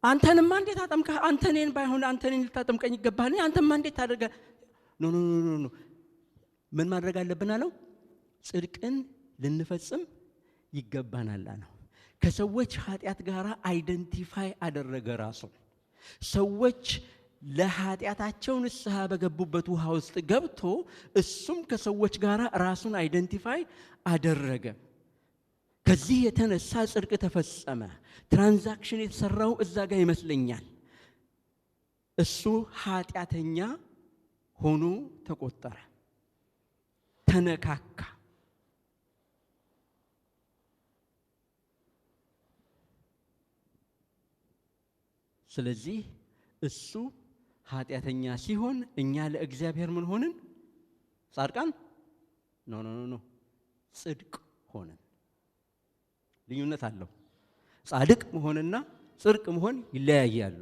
አንተንማ እንዴት አጠምቀህ? አንተ እኔን ባይሆን አንተ እኔን ልታጠምቀኝ ይገባሃል። አንተማ እንዴት ታደርጋለህ? No no no no፣ ምን ማድረግ አለብን አለው? ጽድቅን ልንፈጽም ይገባናል አለው። ከሰዎች ኃጢአት ጋር identify አደረገ ራሱ። ሰዎች ለኃጢአታቸው ንስሐ በገቡበት ውሃ ውስጥ ገብቶ እሱም ከሰዎች ጋር ራሱን identify አደረገ። ከዚህ የተነሳ ጽድቅ ተፈጸመ። Transaction የተሰራው እዛ ጋር ይመስለኛል። እሱ ኃጢአተኛ ሆኖ ተቆጠረ፣ ተነካካ። ስለዚህ እሱ ኃጢአተኛ ሲሆን እኛ ለእግዚአብሔር ምን ሆንን? ጻድቃን? No no no፣ ጽድቅ ሆነን። ልዩነት አለው። ጻድቅ መሆንና ጽድቅ መሆን ይለያያሉ።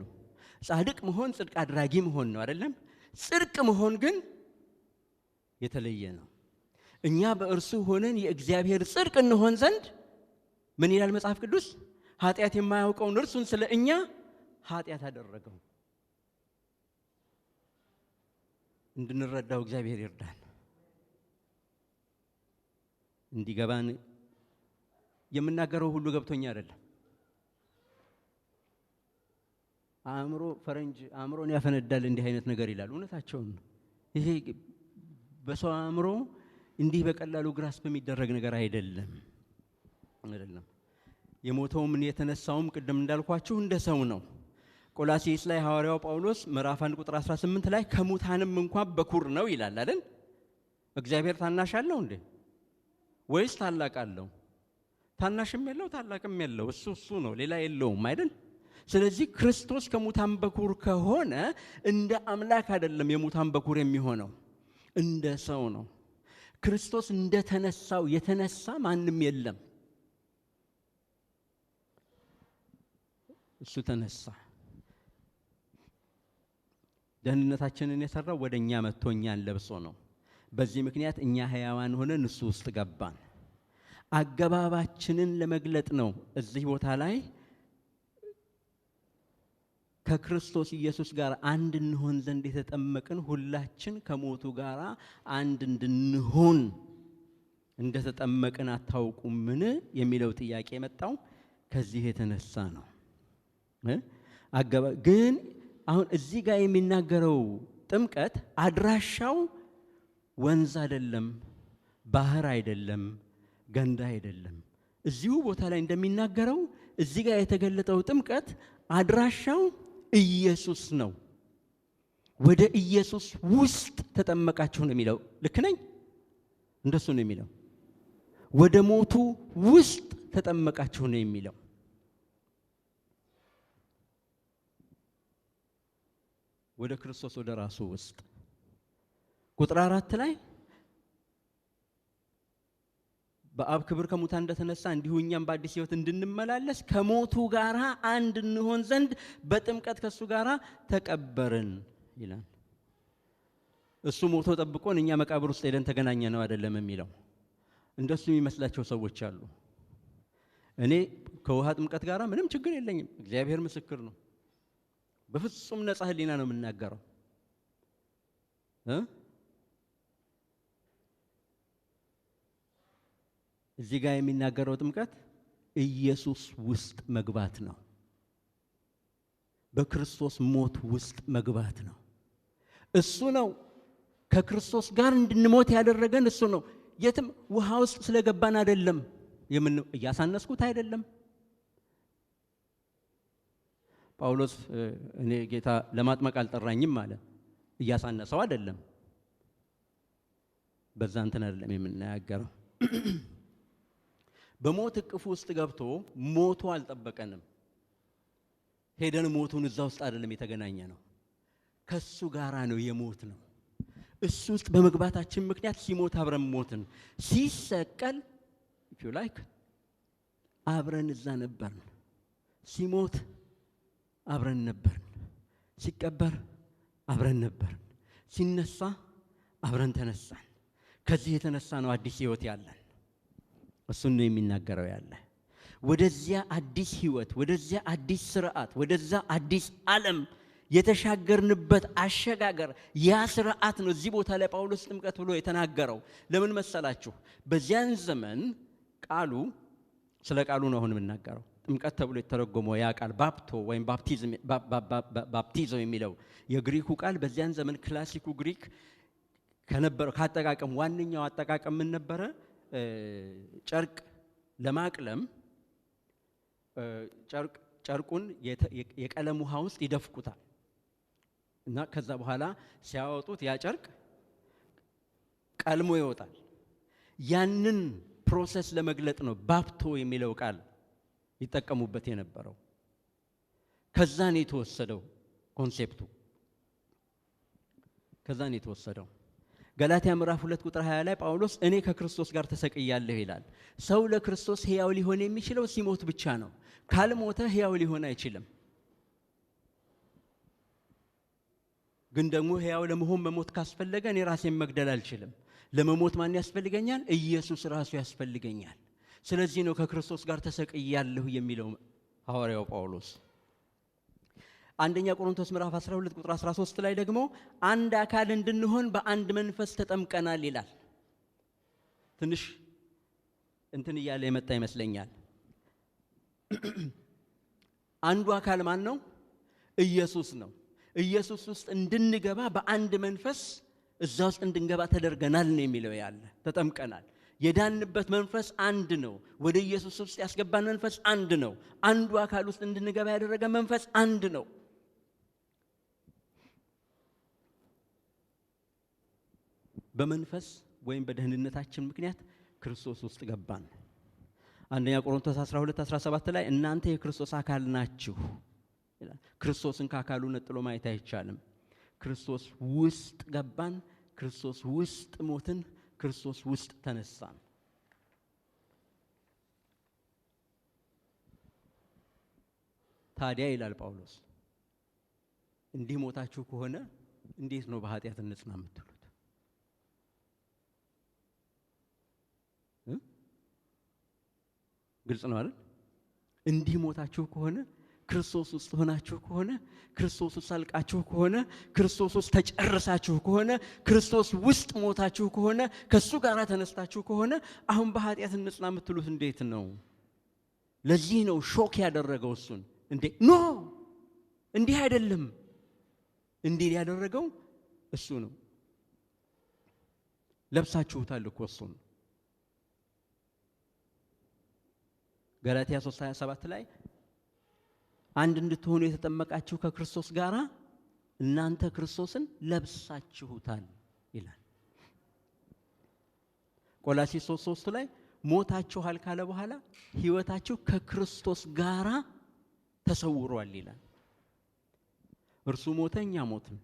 ጻድቅ መሆን ጽድቅ አድራጊ መሆን ነው አይደለም? ጽድቅ መሆን ግን የተለየ ነው። እኛ በእርሱ ሆነን የእግዚአብሔር ጽድቅ እንሆን ዘንድ ምን ይላል መጽሐፍ ቅዱስ? ኃጢአት የማያውቀውን እርሱን ስለ እኛ ኃጢአት አደረገው። እንድንረዳው እግዚአብሔር ይርዳን። እንዲገባን የምናገረው ሁሉ ገብቶኛ አይደለም። አእምሮ ፈረንጅ አእምሮን ያፈነዳል እንዲህ አይነት ነገር ይላል። እውነታቸውን ነው። ይሄ በሰው አእምሮ እንዲህ በቀላሉ ግራስፕ የሚደረግ ነገር አይደለም አይደለም። የሞተውም የተነሳውም ቅድም እንዳልኳችሁ እንደ ሰው ነው። ቆላስይስ ላይ ሐዋርያው ጳውሎስ ምዕራፍ 1 ቁጥር 18 ላይ ከሙታንም እንኳን በኩር ነው ይላል አይደል? እግዚአብሔር ታናሽ አለው እንዴ? ወይስ ታላቅ አለው? ታናሽም የለው ታላቅም የለው፣ እሱ ነው፣ ሌላ የለውም አይደል? ስለዚህ ክርስቶስ ከሙታን በኩር ከሆነ እንደ አምላክ አይደለም የሙታን በኩር የሚሆነው፣ እንደ ሰው ነው። ክርስቶስ እንደተነሳው የተነሳ ማንም የለም። እሱ ተነሳ። ደህንነታችንን የሰራው ወደኛ መጥቶ እኛን ለብሶ ነው። በዚህ ምክንያት እኛ ሕያዋን ሆነን እሱ ውስጥ ገባን። አገባባችንን ለመግለጥ ነው እዚህ ቦታ ላይ ከክርስቶስ ኢየሱስ ጋር አንድ እንሆን ዘንድ የተጠመቅን ሁላችን ከሞቱ ጋር አንድ እንድንሆን እንደተጠመቅን አታውቁምን የሚለው ጥያቄ የመጣው ከዚህ የተነሳ ነው። ግን አሁን እዚህ ጋር የሚናገረው ጥምቀት አድራሻው ወንዝ አይደለም፣ ባህር አይደለም፣ ገንዳ አይደለም። እዚሁ ቦታ ላይ እንደሚናገረው እዚህ ጋር የተገለጠው ጥምቀት አድራሻው ኢየሱስ ነው። ወደ ኢየሱስ ውስጥ ተጠመቃችሁ ነው የሚለው። ልክ ነኝ? እንደሱ ነው የሚለው። ወደ ሞቱ ውስጥ ተጠመቃችሁ ነው የሚለው። ወደ ክርስቶስ ወደ ራሱ ውስጥ። ቁጥር 4 ላይ በአብ ክብር ከሙታን እንደተነሳ እንዲሁ እኛም በአዲስ ሕይወት እንድንመላለስ ከሞቱ ጋር አንድ እንሆን ዘንድ በጥምቀት ከሱ ጋር ተቀበርን ይላል። እሱ ሞቶ ጠብቆን እኛ መቃብር ውስጥ ሄደን ተገናኘነው አይደለም የሚለው። እንደሱ የሚመስላቸው ሰዎች አሉ። እኔ ከውሃ ጥምቀት ጋር ምንም ችግር የለኝም፣ እግዚአብሔር ምስክር ነው። በፍጹም ነጻ ሕሊና ነው የምናገረው። እዚህ ጋር የሚናገረው ጥምቀት ኢየሱስ ውስጥ መግባት ነው። በክርስቶስ ሞት ውስጥ መግባት ነው። እሱ ነው ከክርስቶስ ጋር እንድንሞት ያደረገን እሱ ነው። የትም ውሃ ውስጥ ስለገባን አይደለም፣ እያሳነስኩት አይደለም። ጳውሎስ እኔ ጌታ ለማጥመቅ አልጠራኝም አለ። እያሳነሰው አይደለም፣ በዛ እንትን አይደለም የምናገረው። በሞት እቅፍ ውስጥ ገብቶ ሞቱ አልጠበቀንም። ሄደን ሞቱን እዛ ውስጥ አይደለም የተገናኘ ነው፣ ከሱ ጋራ ነው የሞት ነው። እሱ ውስጥ በመግባታችን ምክንያት ሲሞት አብረን ሞትን። ሲሰቀል if you like አብረን እዛ ነበርን። ሲሞት አብረን ነበርን። ሲቀበር አብረን ነበርን። ሲነሳ አብረን ተነሳን። ከዚህ የተነሳ ነው አዲስ ሕይወት ያለን። እሱን ነው የሚናገረው ያለ። ወደዚያ አዲስ ሕይወት፣ ወደዚያ አዲስ ስርዓት፣ ወደዛ አዲስ ዓለም የተሻገርንበት አሸጋገር ያ ስርዓት ነው እዚህ ቦታ ላይ ጳውሎስ ጥምቀት ብሎ የተናገረው። ለምን መሰላችሁ? በዚያን ዘመን ቃሉ ስለ ቃሉ ነው አሁን የምናገረው። ጥምቀት ተብሎ የተረጎመው ያ ቃል ባፕቶ ወይም baptism ባፕቲዞ የሚለው የግሪኩ ቃል በዚያን ዘመን classic ኡ ግሪክ ከነበረው ካጠቃቀም ዋነኛው አጠቃቀም ምን ነበረ? ጨርቅ ለማቅለም ጨርቁን የቀለም ውሃ ውስጥ ይደፍቁታል እና ከዛ በኋላ ሲያወጡት ያ ጨርቅ ቀልሞ ይወጣል። ያንን process ለመግለጥ ነው ባፕቶ የሚለው ቃል ይጠቀሙበት የነበረው። ከዛ ነው የተወሰደው concept ኡ፣ ከዛ ነው የተወሰደው። ገላትያ ምዕራፍ 2 ቁጥር 20 ላይ ጳውሎስ እኔ ከክርስቶስ ጋር ተሰቅያለሁ ይላል። ሰው ለክርስቶስ ሕያው ሊሆን የሚችለው ሲሞት ብቻ ነው። ካልሞተ ሕያው ሊሆን አይችልም። ግን ደግሞ ሕያው ለመሆን መሞት ካስፈለገ እኔ ራሴን መግደል አልችልም። ለመሞት ማን ያስፈልገኛል? ኢየሱስ ራሱ ያስፈልገኛል። ስለዚህ ነው ከክርስቶስ ጋር ተሰቅያለሁ የሚለው ሐዋርያው ጳውሎስ። አንደኛ ቆሮንቶስ ምዕራፍ 12 ቁጥር 13 ላይ ደግሞ አንድ አካል እንድንሆን በአንድ መንፈስ ተጠምቀናል ይላል። ትንሽ እንትን እያለ የመጣ ይመስለኛል። አንዱ አካል ማን ነው? ኢየሱስ ነው። ኢየሱስ ውስጥ እንድንገባ በአንድ መንፈስ እዛ ውስጥ እንድንገባ ተደርገናል ነው የሚለው። ያለ ተጠምቀናል። የዳንበት መንፈስ አንድ ነው። ወደ ኢየሱስ ውስጥ ያስገባን መንፈስ አንድ ነው። አንዱ አካል ውስጥ እንድንገባ ያደረገ መንፈስ አንድ ነው። በመንፈስ ወይም በደህንነታችን ምክንያት ክርስቶስ ውስጥ ገባን። አንደኛ ቆሮንቶስ 12 17 ላይ እናንተ የክርስቶስ አካል ናችሁ ይላል። ክርስቶስን ከአካሉ ነጥሎ ማየት አይቻልም። ክርስቶስ ውስጥ ገባን፣ ክርስቶስ ውስጥ ሞትን፣ ክርስቶስ ውስጥ ተነሳን። ታዲያ ይላል ጳውሎስ፣ እንዲህ ሞታችሁ ከሆነ እንዴት ነው በኃጢአት እንጽና የምትሉት? ግልጽ ነው አይደል? እንዲህ ሞታችሁ ከሆነ፣ ክርስቶስ ውስጥ ሆናችሁ ከሆነ፣ ክርስቶስ ውስጥ አልቃችሁ ከሆነ፣ ክርስቶስ ውስጥ ተጨርሳችሁ ከሆነ፣ ክርስቶስ ውስጥ ሞታችሁ ከሆነ፣ ከሱ ጋር ተነስታችሁ ከሆነ አሁን በኃጢአት እንጽና የምትሉት እንዴት ነው? ለዚህ ነው shock ያደረገው እሱን። እንዴ no እንዲህ አይደለም፣ እንዲህ ያደረገው እሱ ነው። ለብሳችሁታል እኮ እሱን። ገላትያ 3:27 ላይ አንድ እንድትሆኑ የተጠመቃችሁ ከክርስቶስ ጋር እናንተ ክርስቶስን ለብሳችሁታል ይላል። ቆላስይስ 3:3 ላይ ሞታችኋል ካለ በኋላ ሕይወታችሁ ከክርስቶስ ጋር ተሰውሯል ይላል። እርሱ ሞተ፣ እኛ ሞትን።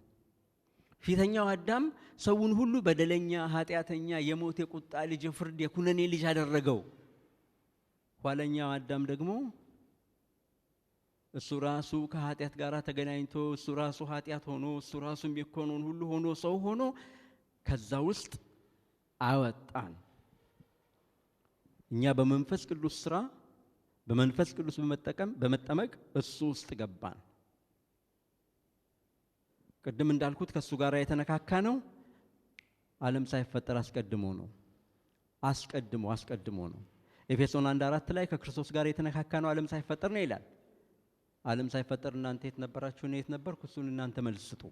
ፊተኛው አዳም ሰውን ሁሉ በደለኛ፣ ኃጢአተኛ፣ የሞት የቁጣ ልጅ፣ የፍርድ የኩነኔ ልጅ አደረገው። ኋለኛው አዳም ደግሞ እሱ ራሱ ከኃጢአት ጋር ተገናኝቶ፣ እሱ ራሱ ኃጢአት ሆኖ፣ እሱ ራሱ የሚኮነውን ሁሉ ሆኖ፣ ሰው ሆኖ ከዛ ውስጥ አወጣን። እኛ በመንፈስ ቅዱስ ስራ በመንፈስ ቅዱስ በመጠቀም በመጠመቅ እሱ ውስጥ ገባን። ቅድም እንዳልኩት ከሱ ጋር የተነካካ ነው ዓለም ሳይፈጠር አስቀድሞ ነው። አስቀድሞ ነው። ኤፌሶን 1:4 ላይ ከክርስቶስ ጋር የተነካካ ነው ዓለም ሳይፈጠር ነው ይላል። ዓለም ሳይፈጠር እናንተ የት ነበራችሁ? እኔ የት ነበርኩ? እሱን እናንተ መልስ ስጡ።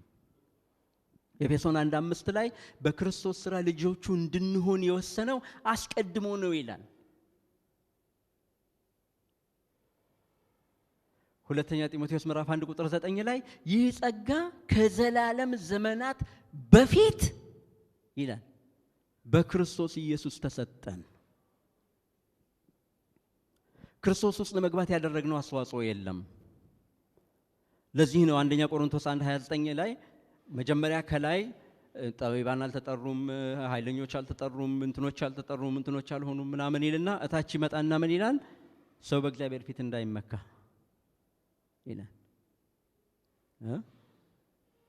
ኤፌሶን 1:5 ላይ በክርስቶስ ስራ ልጆቹ እንድንሆን የወሰነው አስቀድሞ ነው ይላል። ሁለተኛ ጢሞቴዎስ ምዕራፍ 1 ቁጥር 9 ላይ ይህ ጸጋ ከዘላለም ዘመናት በፊት ይላል በክርስቶስ ኢየሱስ ተሰጠን። ክርስቶስ ውስጥ ለመግባት ያደረግነው አስተዋጽኦ የለም። ለዚህ ነው አንደኛ ቆሮንቶስ 1:29 ላይ መጀመሪያ ከላይ ጠቢባን አልተጠሩም፣ ኃይለኞች አልተጠሩም፣ እንትኖች አልተጠሩም፣ እንትኖች አልሆኑም ምናምን ይልና እታች ይመጣና ምን ይላል? ሰው በእግዚአብሔር ፊት እንዳይመካ ይላል።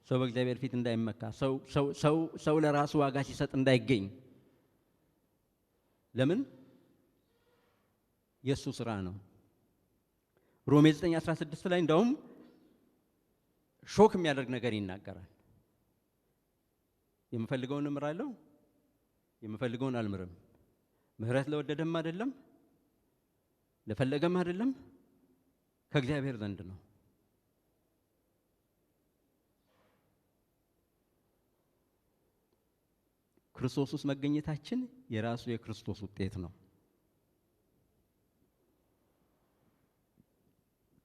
ሰው በእግዚአብሔር ፊት እንዳይመካ፣ ሰው ሰው ሰው ሰው ለራሱ ዋጋ ሲሰጥ እንዳይገኝ። ለምን? የሱ ስራ ነው። ሮሜ 9:16 ላይ እንደውም shock የሚያደርግ ነገር ይናገራል። የምፈልገውን እምራለሁ፣ የምፈልገውን አልምርም። ምህረት ለወደደም አይደለም ለፈለገም አይደለም፣ ከእግዚአብሔር ዘንድ ነው። ክርስቶስ ውስጥ መገኘታችን የራሱ የክርስቶስ ውጤት ነው።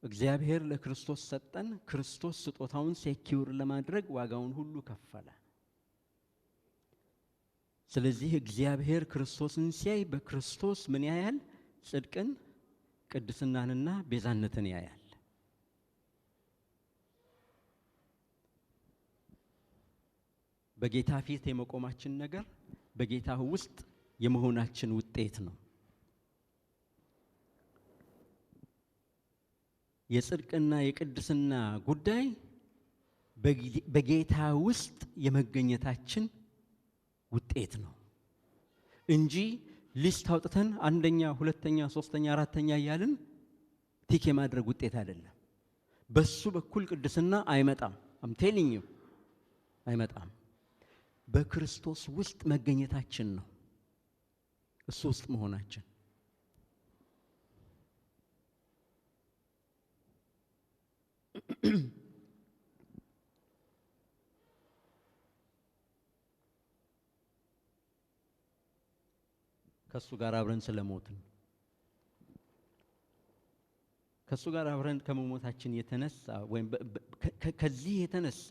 እግዚአብሔር ለክርስቶስ ሰጠን። ክርስቶስ ስጦታውን secure ለማድረግ ዋጋውን ሁሉ ከፈለ። ስለዚህ እግዚአብሔር ክርስቶስን ሲያይ በክርስቶስ ምን ያያል? ጽድቅን፣ ቅድስናንና ቤዛነትን ያያል። በጌታ ፊት የመቆማችን ነገር በጌታ ውስጥ የመሆናችን ውጤት ነው። የጽድቅና የቅድስና ጉዳይ በጌታ ውስጥ የመገኘታችን ውጤት ነው። እንጂ list አውጥተን አንደኛ፣ ሁለተኛ፣ ሶስተኛ፣ አራተኛ እያልን tick የማድረግ ውጤት አይደለም። በሱ በኩል ቅድስና አይመጣም። I'm telling you አይመጣም። በክርስቶስ ውስጥ መገኘታችን ነው፣ እሱ ውስጥ መሆናችን። ከሱ ጋር አብረን ስለሞትን፣ ከሱ ጋር አብረን ከመሞታችን የተነሳ ወይም ከዚህ የተነሳ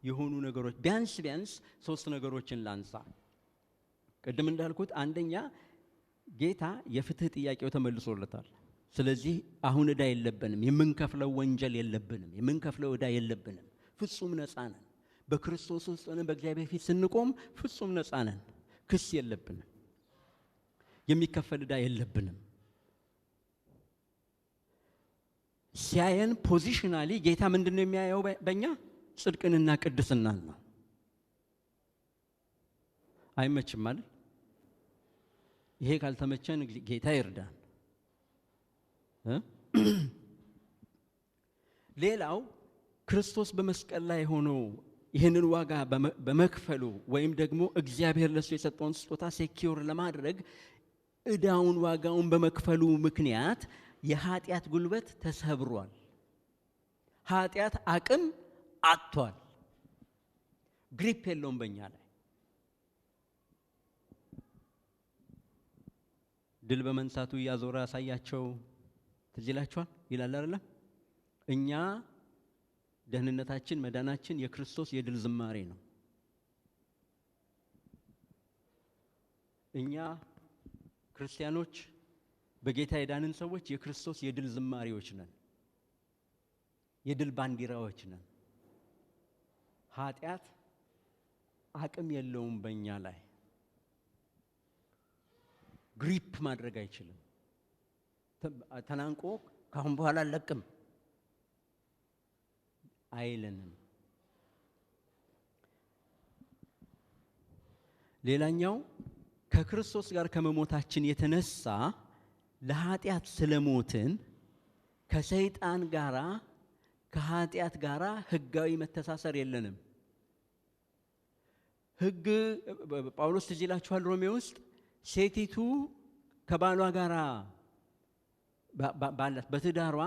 የሆኑ ነገሮች ቢያንስ ቢያንስ ሶስት ነገሮችን ላንሳ። ቅድም እንዳልኩት አንደኛ ጌታ የፍትህ ጥያቄው ተመልሶለታል። ስለዚህ አሁን ዕዳ የለብንም፣ የምንከፍለው ወንጀል የለብንም፣ የምንከፍለው ዕዳ የለብንም። ፍጹም ነፃ ነን። በክርስቶስ ውስጥ ሆነን በእግዚአብሔር ፊት ስንቆም ፍጹም ነፃ ነን። ክስ የለብንም፣ የሚከፈል ዕዳ የለብንም። ሲያየን positionally ጌታ ምንድነው የሚያየው በእኛ? ጽድቅንና ቅድስናን ነው። አይመችም አይደል? ይሄ ካልተመቸን ጌታ ይርዳን። ሌላው ክርስቶስ በመስቀል ላይ ሆኖ ይህንን ዋጋ በመክፈሉ ወይም ደግሞ እግዚአብሔር ለሱ የሰጠውን ስጦታ secure ለማድረግ ዕዳውን ዋጋውን በመክፈሉ ምክንያት የኃጢአት ጉልበት ተሰብሯል። ኃጢአት አቅም አጥቷል። grip የለውም በእኛ ላይ። ድል በመንሳቱ እያዞረ ያሳያቸው ትዝ ይላችኋል ይላል አይደለ? እኛ ደህንነታችን መዳናችን የክርስቶስ የድል ዝማሬ ነው። እኛ ክርስቲያኖች በጌታ የዳንን ሰዎች የክርስቶስ የድል ዝማሬዎች ነን፣ የድል ባንዲራዎች ነን። ኃጢአት አቅም የለውም በእኛ ላይ፣ grip ማድረግ አይችልም። ተናንቆ ካሁን በኋላ አልለቅም አይለንም። ሌላኛው ከክርስቶስ ጋር ከመሞታችን የተነሳ ለኃጢአት ስለሞትን ከሰይጣን ጋራ ከኃጢአት ጋራ ህጋዊ መተሳሰር የለንም። ህግ ጳውሎስ ትዝ ይላችኋል ሮሜ ውስጥ ሴቲቱ ከባሏ ጋራ ባላት በትዳሯ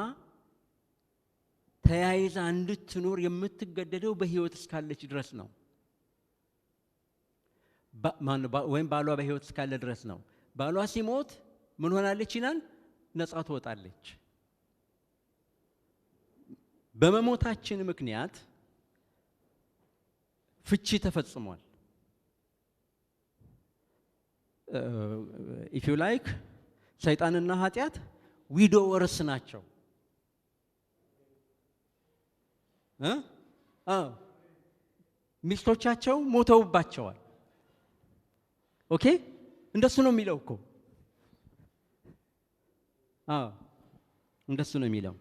ተያይዛ እንድትኖር የምትገደደው በህይወት እስካለች ድረስ ነው። ወይም ባሏ በህይወት እስካለ ድረስ ነው። ባሏ ሲሞት ምን ሆናለች ይላል? ነፃ ትወጣለች። በመሞታችን ምክንያት ፍቺ ተፈጽሟል። If you like ሰይጣንና ኃጢአት widowers ናቸው። ሚስቶቻቸው ሞተውባቸዋል። Okay እንደሱ ነው የሚለው እኮ። አዎ እንደሱ ነው የሚለው።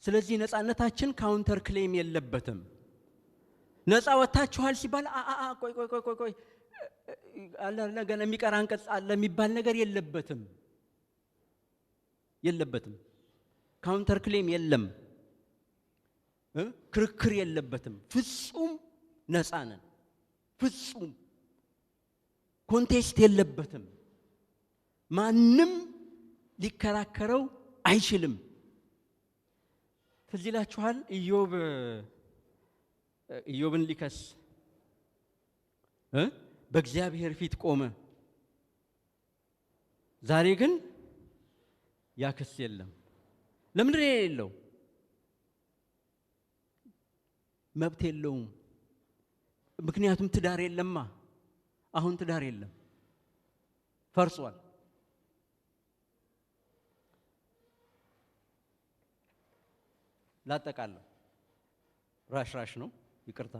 ስለዚህ ነፃነታችን counter claim የለበትም። ነፃ ወጥታችኋል ሲባል ቆይ ቆይ ቆይ ቆይ አለ ገና የሚቀር አንቀጽ አለ የሚባል ነገር የለበትም የለበትም። counter claim የለም፣ ክርክር የለበትም። ፍጹም ነፃ ነን። ፍጹም contest የለበትም። ማንም ሊከራከረው አይችልም። ትዝ ይላችኋል ኢዮብን ሊከስ በእግዚአብሔር ፊት ቆመ። ዛሬ ግን ያ ክስ የለም። ለምንድን ነው የሌለው? መብት የለውም። ምክንያቱም ትዳር የለማ። አሁን ትዳር የለም፣ ፈርሷል። ላጠቃለሁ፣ ራሽ ነው፣ ይቅርታ።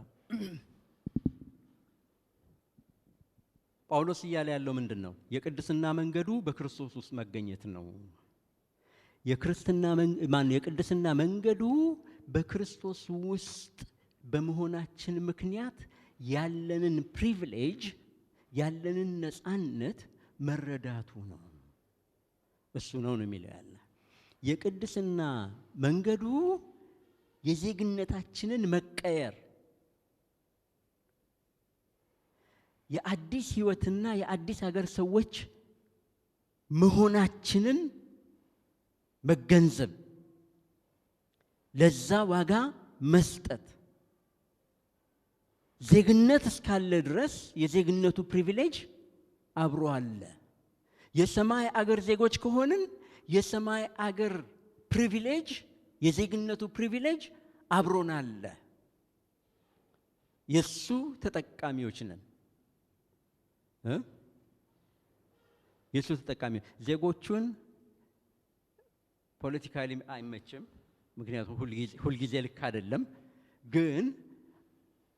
ጳውሎስ እያለ ያለው ምንድን ነው? የቅድስና መንገዱ በክርስቶስ ውስጥ መገኘት ነው። የቅድስና መንገዱ በክርስቶስ ውስጥ በመሆናችን ምክንያት ያለንን privilege፣ ያለንን ነፃነት መረዳቱ ነው። እሱ ነው ነው የሚለው ያለ የቅድስና መንገዱ የዜግነታችንን መቀየር፣ የአዲስ ህይወትና የአዲስ ሀገር ሰዎች መሆናችንን መገንዘብ፣ ለዛ ዋጋ መስጠት። ዜግነት እስካለ ድረስ የዜግነቱ privilege አብሮ አለ። የሰማይ አገር ዜጎች ከሆንን የሰማይ አገር privilege፣ የዜግነቱ privilege አብሮን አለ። የሱ ተጠቃሚዎች ነን። የሱ ተጠቃሚ ዜጎቹን politically አይመችም፣ ምክንያቱም ሁልጊዜ ልክ አይደለም። ግን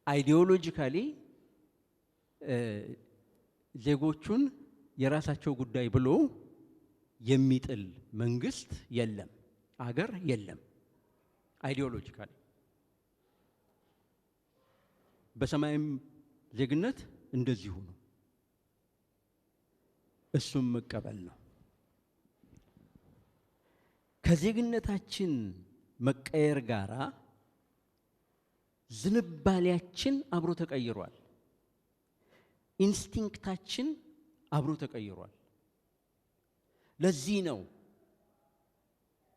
ideologically ዜጎቹን የራሳቸው ጉዳይ ብሎ የሚጥል መንግስት የለም፣ አገር የለም። Ideologically በሰማይም ዜግነት እንደዚሁ ነው። እሱም መቀበል ነው። ከዜግነታችን መቀየር ጋራ ዝንባሌያችን አብሮ ተቀይሯል። Instinct ኣችን አብሮ ተቀይሯል። ለዚህ ነው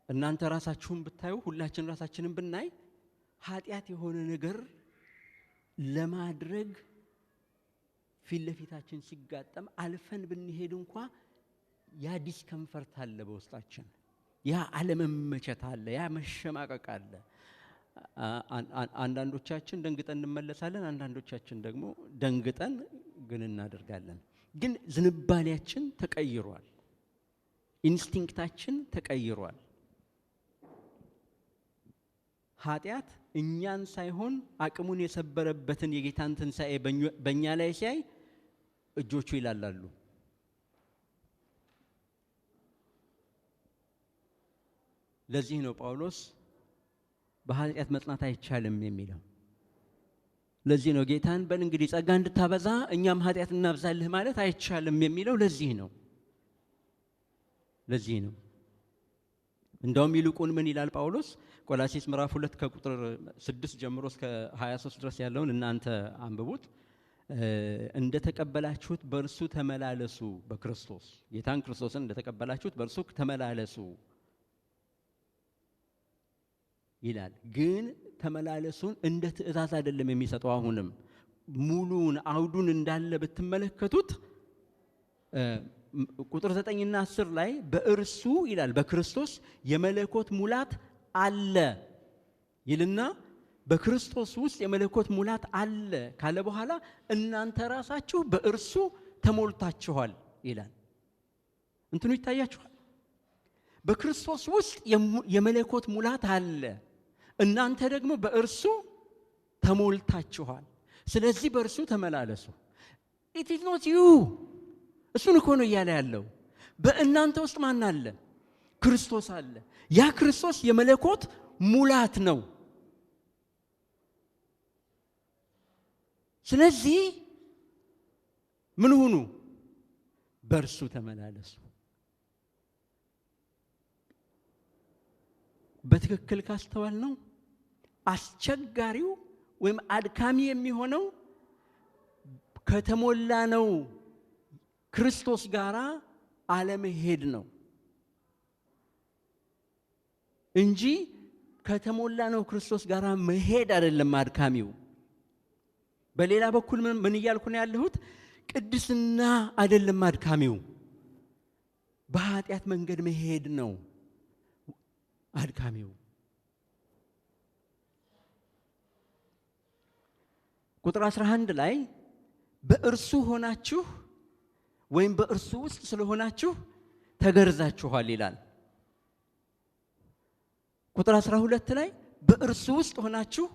እናንተ ራሳችሁን ብታዩ፣ ሁላችን ራሳችንን ብናይ ኃጢአት የሆነ ነገር ለማድረግ ፊት ለፊታችን ሲጋጠም አልፈን ብንሄድ እንኳ ያ discomfort አለ በውስጣችን፣ ያ አለመመቸት አለ፣ ያ መሸማቀቅ አለ። አንዳንዶቻችን ደንግጠን እንመለሳለን፣ አንዳንዶቻችን ደግሞ ደንግጠን ግን እናደርጋለን። ግን ዝንባሌያችን ተቀይሯል። Instinct ኣችን ተቀይሯል። ኃጢአት እኛን ሳይሆን አቅሙን የሰበረበትን የጌታን ትንሣኤ በእኛ ላይ ሲያይ እጆቹ ይላላሉ። ለዚህ ነው ጳውሎስ በኃጢአት መጽናት አይቻልም የሚለው። ለዚህ ነው ጌታን በል እንግዲህ ጸጋ እንድታበዛ እኛም ኃጢአት እናብዛልህ ማለት አይቻልም የሚለው። ለዚህ ነው። ለዚህ ነው። እንደውም ይልቁን ምን ይላል ጳውሎስ? ቆላሲስ ምዕራፍ 2 ከቁጥር 6 ጀምሮ እስከ 23 ድረስ ያለውን እናንተ አንብቡት። እንደተቀበላችሁት በእርሱ ተመላለሱ፣ በክርስቶስ ጌታን ክርስቶስን እንደተቀበላችሁት በእርሱ ተመላለሱ ይላል። ግን ተመላለሱን እንደ ትእዛዝ አይደለም የሚሰጠው። አሁንም ሙሉውን አውዱን እንዳለ ብትመለከቱት ቁጥር 9 እና 10 ላይ በእርሱ ይላል፣ በክርስቶስ የመለኮት ሙላት አለ ይልና በክርስቶስ ውስጥ የመለኮት ሙላት አለ ካለ በኋላ እናንተ ራሳችሁ በእርሱ ተሞልታችኋል ይላል። እንትኑ ይታያችኋል። በክርስቶስ ውስጥ የመለኮት ሙላት አለ፣ እናንተ ደግሞ በእርሱ ተሞልታችኋል። ስለዚህ በእርሱ ተመላለሱ። It is not you። እሱን እኮ ነው እያለ ያለው። በእናንተ ውስጥ ማን አለ? ክርስቶስ አለ። ያ ክርስቶስ የመለኮት ሙላት ነው። ስለዚህ ምን ሁኑ? በእርሱ ተመላለሱ። በትክክል ካስተዋል ነው አስቸጋሪው ወይም አድካሚ የሚሆነው ከተሞላ ነው ክርስቶስ ጋራ አለመሄድ ነው እንጂ ከተሞላ ነው ክርስቶስ ጋራ መሄድ አይደለም አድካሚው። በሌላ በኩል ምን እያልኩ ነው ያለሁት? ቅድስና አይደለም አድካሚው፣ በኃጢአት መንገድ መሄድ ነው አድካሚው። ቁጥር 11 ላይ በእርሱ ሆናችሁ ወይም በእርሱ ውስጥ ስለሆናችሁ ተገርዛችኋል ይላል። ቁጥር 12 ላይ በእርሱ ውስጥ ሆናችሁ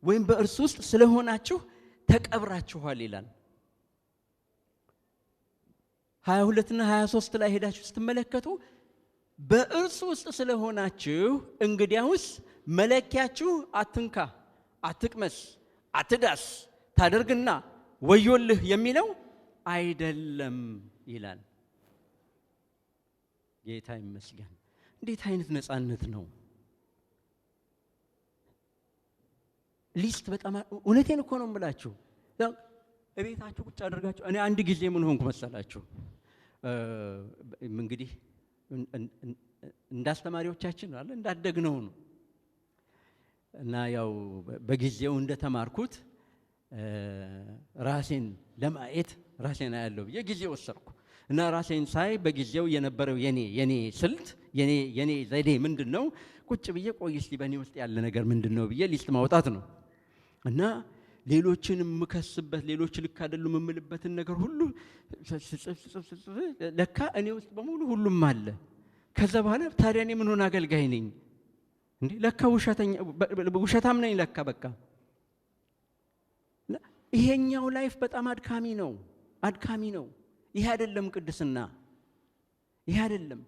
ወይም በእርሱ ውስጥ ስለሆናችሁ ተቀብራችኋል ይላል። 22 እና 23 ላይ ሄዳችሁ ስትመለከቱ በእርሱ ውስጥ ስለሆናችሁ እንግዲያውስ መለኪያችሁ አትንካ፣ አትቅመስ፣ አትዳስ ታደርግና ወዮልህ የሚለው አይደለም ይላል። ጌታ ይመስገን። እንዴት አይነት ነፃነት ነው! List በጣም እውነቴን እኮ ነው የምላችሁ። እቤታችሁ ቁጭ አድርጋችሁ እኔ አንድ ጊዜ ምን ሆንኩ መሰላችሁ? እንግዲህ እንዳስተማሪዎቻችን አለ እንዳደግነው ነው እና ያው በጊዜው እንደተማርኩት ራሴን ለማየት ራሴን አያለሁ ብዬ ጊዜ ወሰድኩ እና ራሴን ሳይ በጊዜው የነበረው የኔ ስልት የኔ ዘዴ ምንድነው? ቁጭ ብዬ ቆይ እስቲ በእኔ ውስጥ ያለ ነገር ምንድነው ብዬ list ማውጣት ነው። እና ሌሎችን የምከስበት ሌሎች ልክ አይደሉም የምልበትን ነገር ሁሉ ስጽፍ ስጽፍ ስጽፍ ለካ እኔ ውስጥ በሙሉ ሁሉም አለ። ከዛ በኋላ ታዲያ እኔ ምን ሆነ አገልጋይ ነኝ እንዴ? ለካ ውሸታም ነኝ ለካ በቃ። ይሄኛው life በጣም አድካሚ ነው፣ አድካሚ ነው። ይሄ አይደለም ቅድስና፣ ይሄ አይደለም።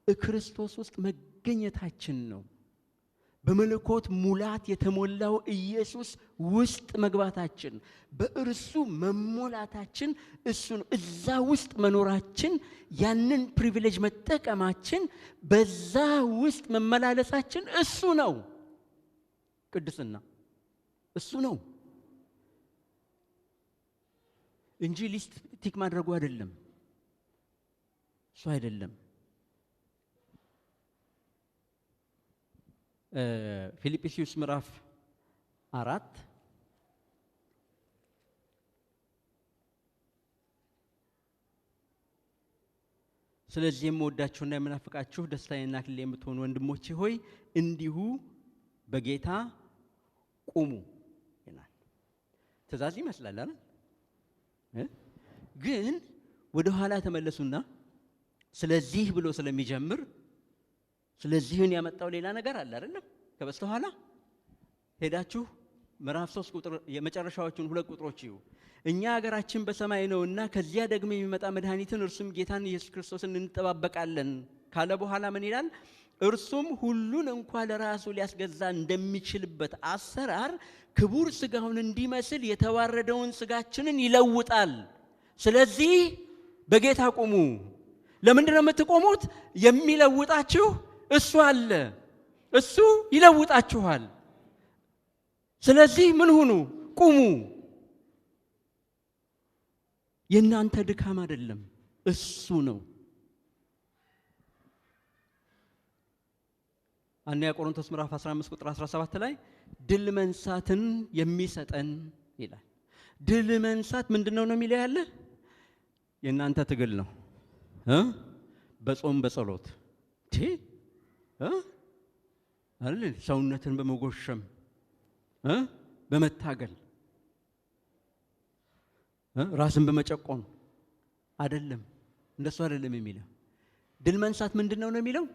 ክርስቶስ ውስጥ መገኘታችን ነው። በመለኮት ሙላት የተሞላው ኢየሱስ ውስጥ መግባታችን፣ በእርሱ መሞላታችን፣ እሱ ነው። እዛ ውስጥ መኖራችን፣ ያንን privilege መጠቀማችን፣ በዛ ውስጥ መመላለሳችን እሱ ነው ቅድስና፣ እሱ ነው እንጂ list tick ማድረጉ አይደለም። እሱ አይደለም። ፊልጵስዩስ ምዕራፍ 4 ስለዚህ የምወዳችሁና የምናፍቃችሁ ደስታዬና አክሊሌ የምትሆኑ ወንድሞቼ ሆይ እንዲሁ በጌታ ቁሙ ይላል። ትእዛዝ ይመስላል አይደል? ግን ወደ ኋላ ተመለሱና ስለዚህ ብሎ ስለሚጀምር ስለዚህን ያመጣው ሌላ ነገር አለ አይደለም? ከበስተኋላ ሄዳችሁ ምዕራፍ 3 ቁጥር የመጨረሻዎቹን 2 ቁጥሮች እዩ። እኛ ሀገራችን በሰማይ ነውና ከዚያ ደግሞ የሚመጣ መድኃኒትን እርሱም ጌታን ኢየሱስ ክርስቶስን እንጠባበቃለን ካለ በኋላ ምን ይላል? እርሱም ሁሉን እንኳን ለራሱ ሊያስገዛ እንደሚችልበት አሰራር ክቡር ስጋውን እንዲመስል የተዋረደውን ስጋችንን ይለውጣል። ስለዚህ በጌታ ቁሙ። ለምንድን ነው የምትቆሙት? የሚለውጣችሁ እሱ አለ። እሱ ይለውጣችኋል። ስለዚህ ምን ሁኑ? ቁሙ። የእናንተ ድካም አይደለም፣ እሱ ነው። አንደኛ ቆሮንቶስ ምዕራፍ 15 ቁጥር 17 ላይ ድል መንሳትን የሚሰጠን ይላል። ድል መንሳት ምንድነው ነው የሚለው ያለ? የእናንተ ትግል ነው። በጾም በጸሎት አይደል? ሰውነትን በመጎሸም በመታገል ራስን በመጨቆን አይደለም። እንደሱ አይደለም የሚለው። ድል መንሳት ምንድነው ነው የሚለው?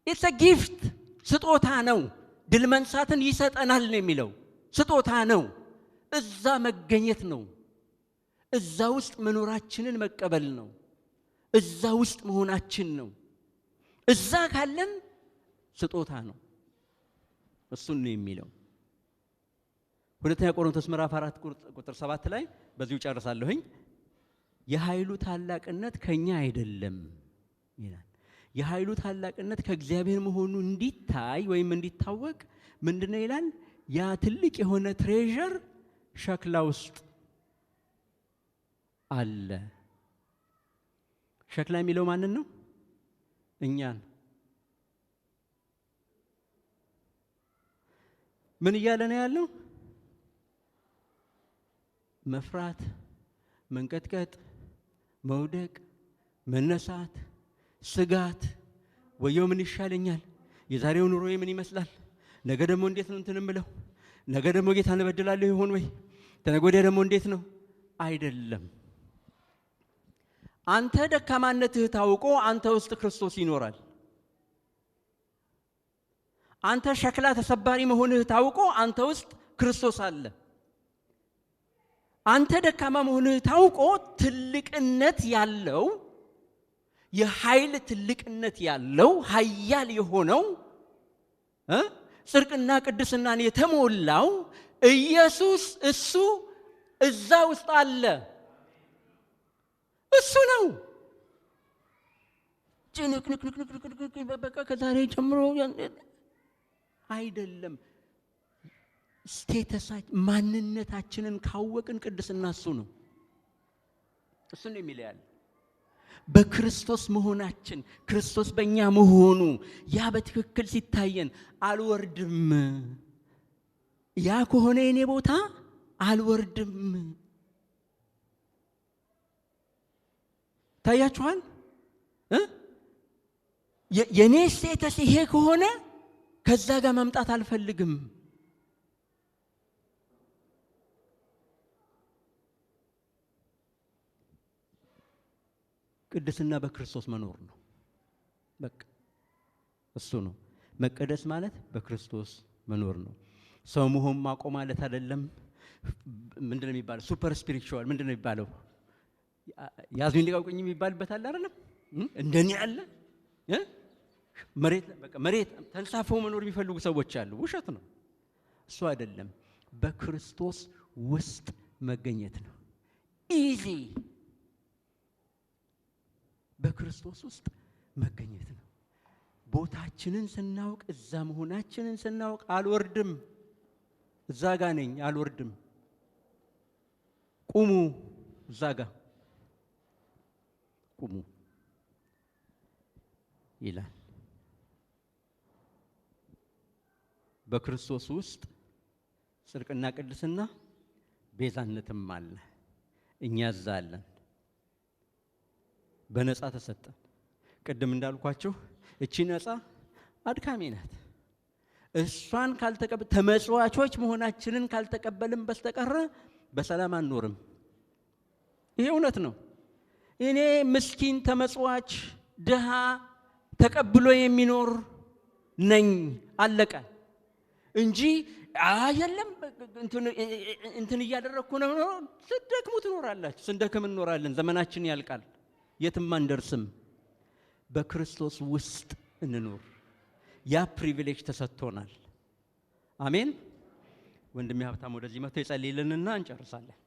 It's a gift፣ ስጦታ ነው። ድል መንሳትን ይሰጠናል ነው የሚለው። ስጦታ ነው። እዛ መገኘት ነው። እዛ ውስጥ መኖራችንን መቀበል ነው። እዛ ውስጥ መሆናችን ነው። እዛ ካለን ስጦታ ነው። እሱን ነው የሚለው። ሁለተኛ ቆሮንቶስ ምዕራፍ 4 ቁጥር 7 ላይ በዚሁ ጨርሳለሁኝ። የኃይሉ ታላቅነት ከኛ አይደለም ይላል። የኃይሉ ታላቅነት ከእግዚአብሔር መሆኑ እንዲታይ ወይም እንዲታወቅ ምንድነው ይላል? ያ ትልቅ የሆነ ትሬዠር ሸክላ ውስጥ አለ። ሸክላ የሚለው ማንን ነው? እኛን። ምን እያለ ነው ያለው? መፍራት፣ መንቀጥቀጥ፣ መውደቅ፣ መነሳት፣ ስጋት፣ ወየው ምን ይሻለኛል፣ የዛሬው ኑሮዬ ምን ይመስላል፣ ነገ ደግሞ እንዴት ነው እንትን እምለው፣ ነገ ደግሞ ጌታን እበድላለሁ ይሆን ወይ፣ ተነገ ወዲያ ደግሞ እንዴት ነው? አይደለም። አንተ ደካማነትህ ታውቆ አንተ ውስጥ ክርስቶስ ይኖራል። አንተ ሸክላ ተሰባሪ መሆንህ ታውቆ አንተ ውስጥ ክርስቶስ አለ። አንተ ደካማ መሆንህ ታውቆ ትልቅነት ያለው የኃይል ትልቅነት ያለው ኃያል የሆነው ጽድቅና ቅድስናን የተሞላው ኢየሱስ እሱ እዛ ውስጥ አለ። እሱ ነው። ጭንቅንቅንቅንቅንቅ በቃ ከዛሬ ጀምሮ አይደለም። Status ኣችን ማንነታችንን ካወቅን ቅድስና እሱ ነው። እሱ ነው የሚለያል። በክርስቶስ መሆናችን፣ ክርስቶስ በእኛ መሆኑ ያ በትክክል ሲታየን አልወርድም። ያ ከሆነ የኔ ቦታ አልወርድም። ታያችኋል? የኔ status ይሄ ከሆነ ከዛ ጋር መምጣት አልፈልግም። ቅድስና በክርስቶስ መኖር ነው። በቃ እሱ ነው። መቀደስ ማለት በክርስቶስ መኖር ነው። ሰው መሆን ማቆም ማለት አይደለም። ምንድነው የሚባለው? Super spiritual ምንድነው የሚባለው? ያዙኝ ልቀቁኝ የሚባልበት አለ አይደለም? እንደኔ አለ? መሬት በቃ መሬት ተንሳፈው መኖር የሚፈልጉ ሰዎች አሉ። ውሸት ነው። እሱ አይደለም። በክርስቶስ ውስጥ መገኘት ነው። Easy በክርስቶስ ውስጥ መገኘት ነው። ቦታችንን ስናውቅ፣ እዛ መሆናችንን ስናውቅ አልወርድም፣ እዛ ጋ ነኝ፣ አልወርድም። ቁሙ፣ እዛ ጋ ቁሙ ይላል። በክርስቶስ ውስጥ ጽድቅና ቅድስና ቤዛነትም አለ። እኛ እዛ አለን። በነፃ ተሰጠን። ቅድም እንዳልኳችሁ እቺ ነፃ አድካሚ ናት። እሷን ካልተቀበል ተመጽዋቾች መሆናችንን ካልተቀበልን በስተቀር በሰላም አንኖርም። ይሄ እውነት ነው። እኔ ምስኪን ተመጽዋች ድሃ ተቀብሎ የሚኖር ነኝ፣ አለቀ እንጂ የለም እንትን እያደረግኩ ነው። ስትደክሙ ትኖራላችሁ፣ ስንደክም እንኖራለን፣ ዘመናችን ያልቃል፣ የትም አንደርስም። በክርስቶስ ውስጥ እንኑር። ያ privilege ተሰጥቶናል። አሜን። ወንድሜ ሀብታም ወደዚህ መጥቶ ይጸልይልንና እንጨርሳለን።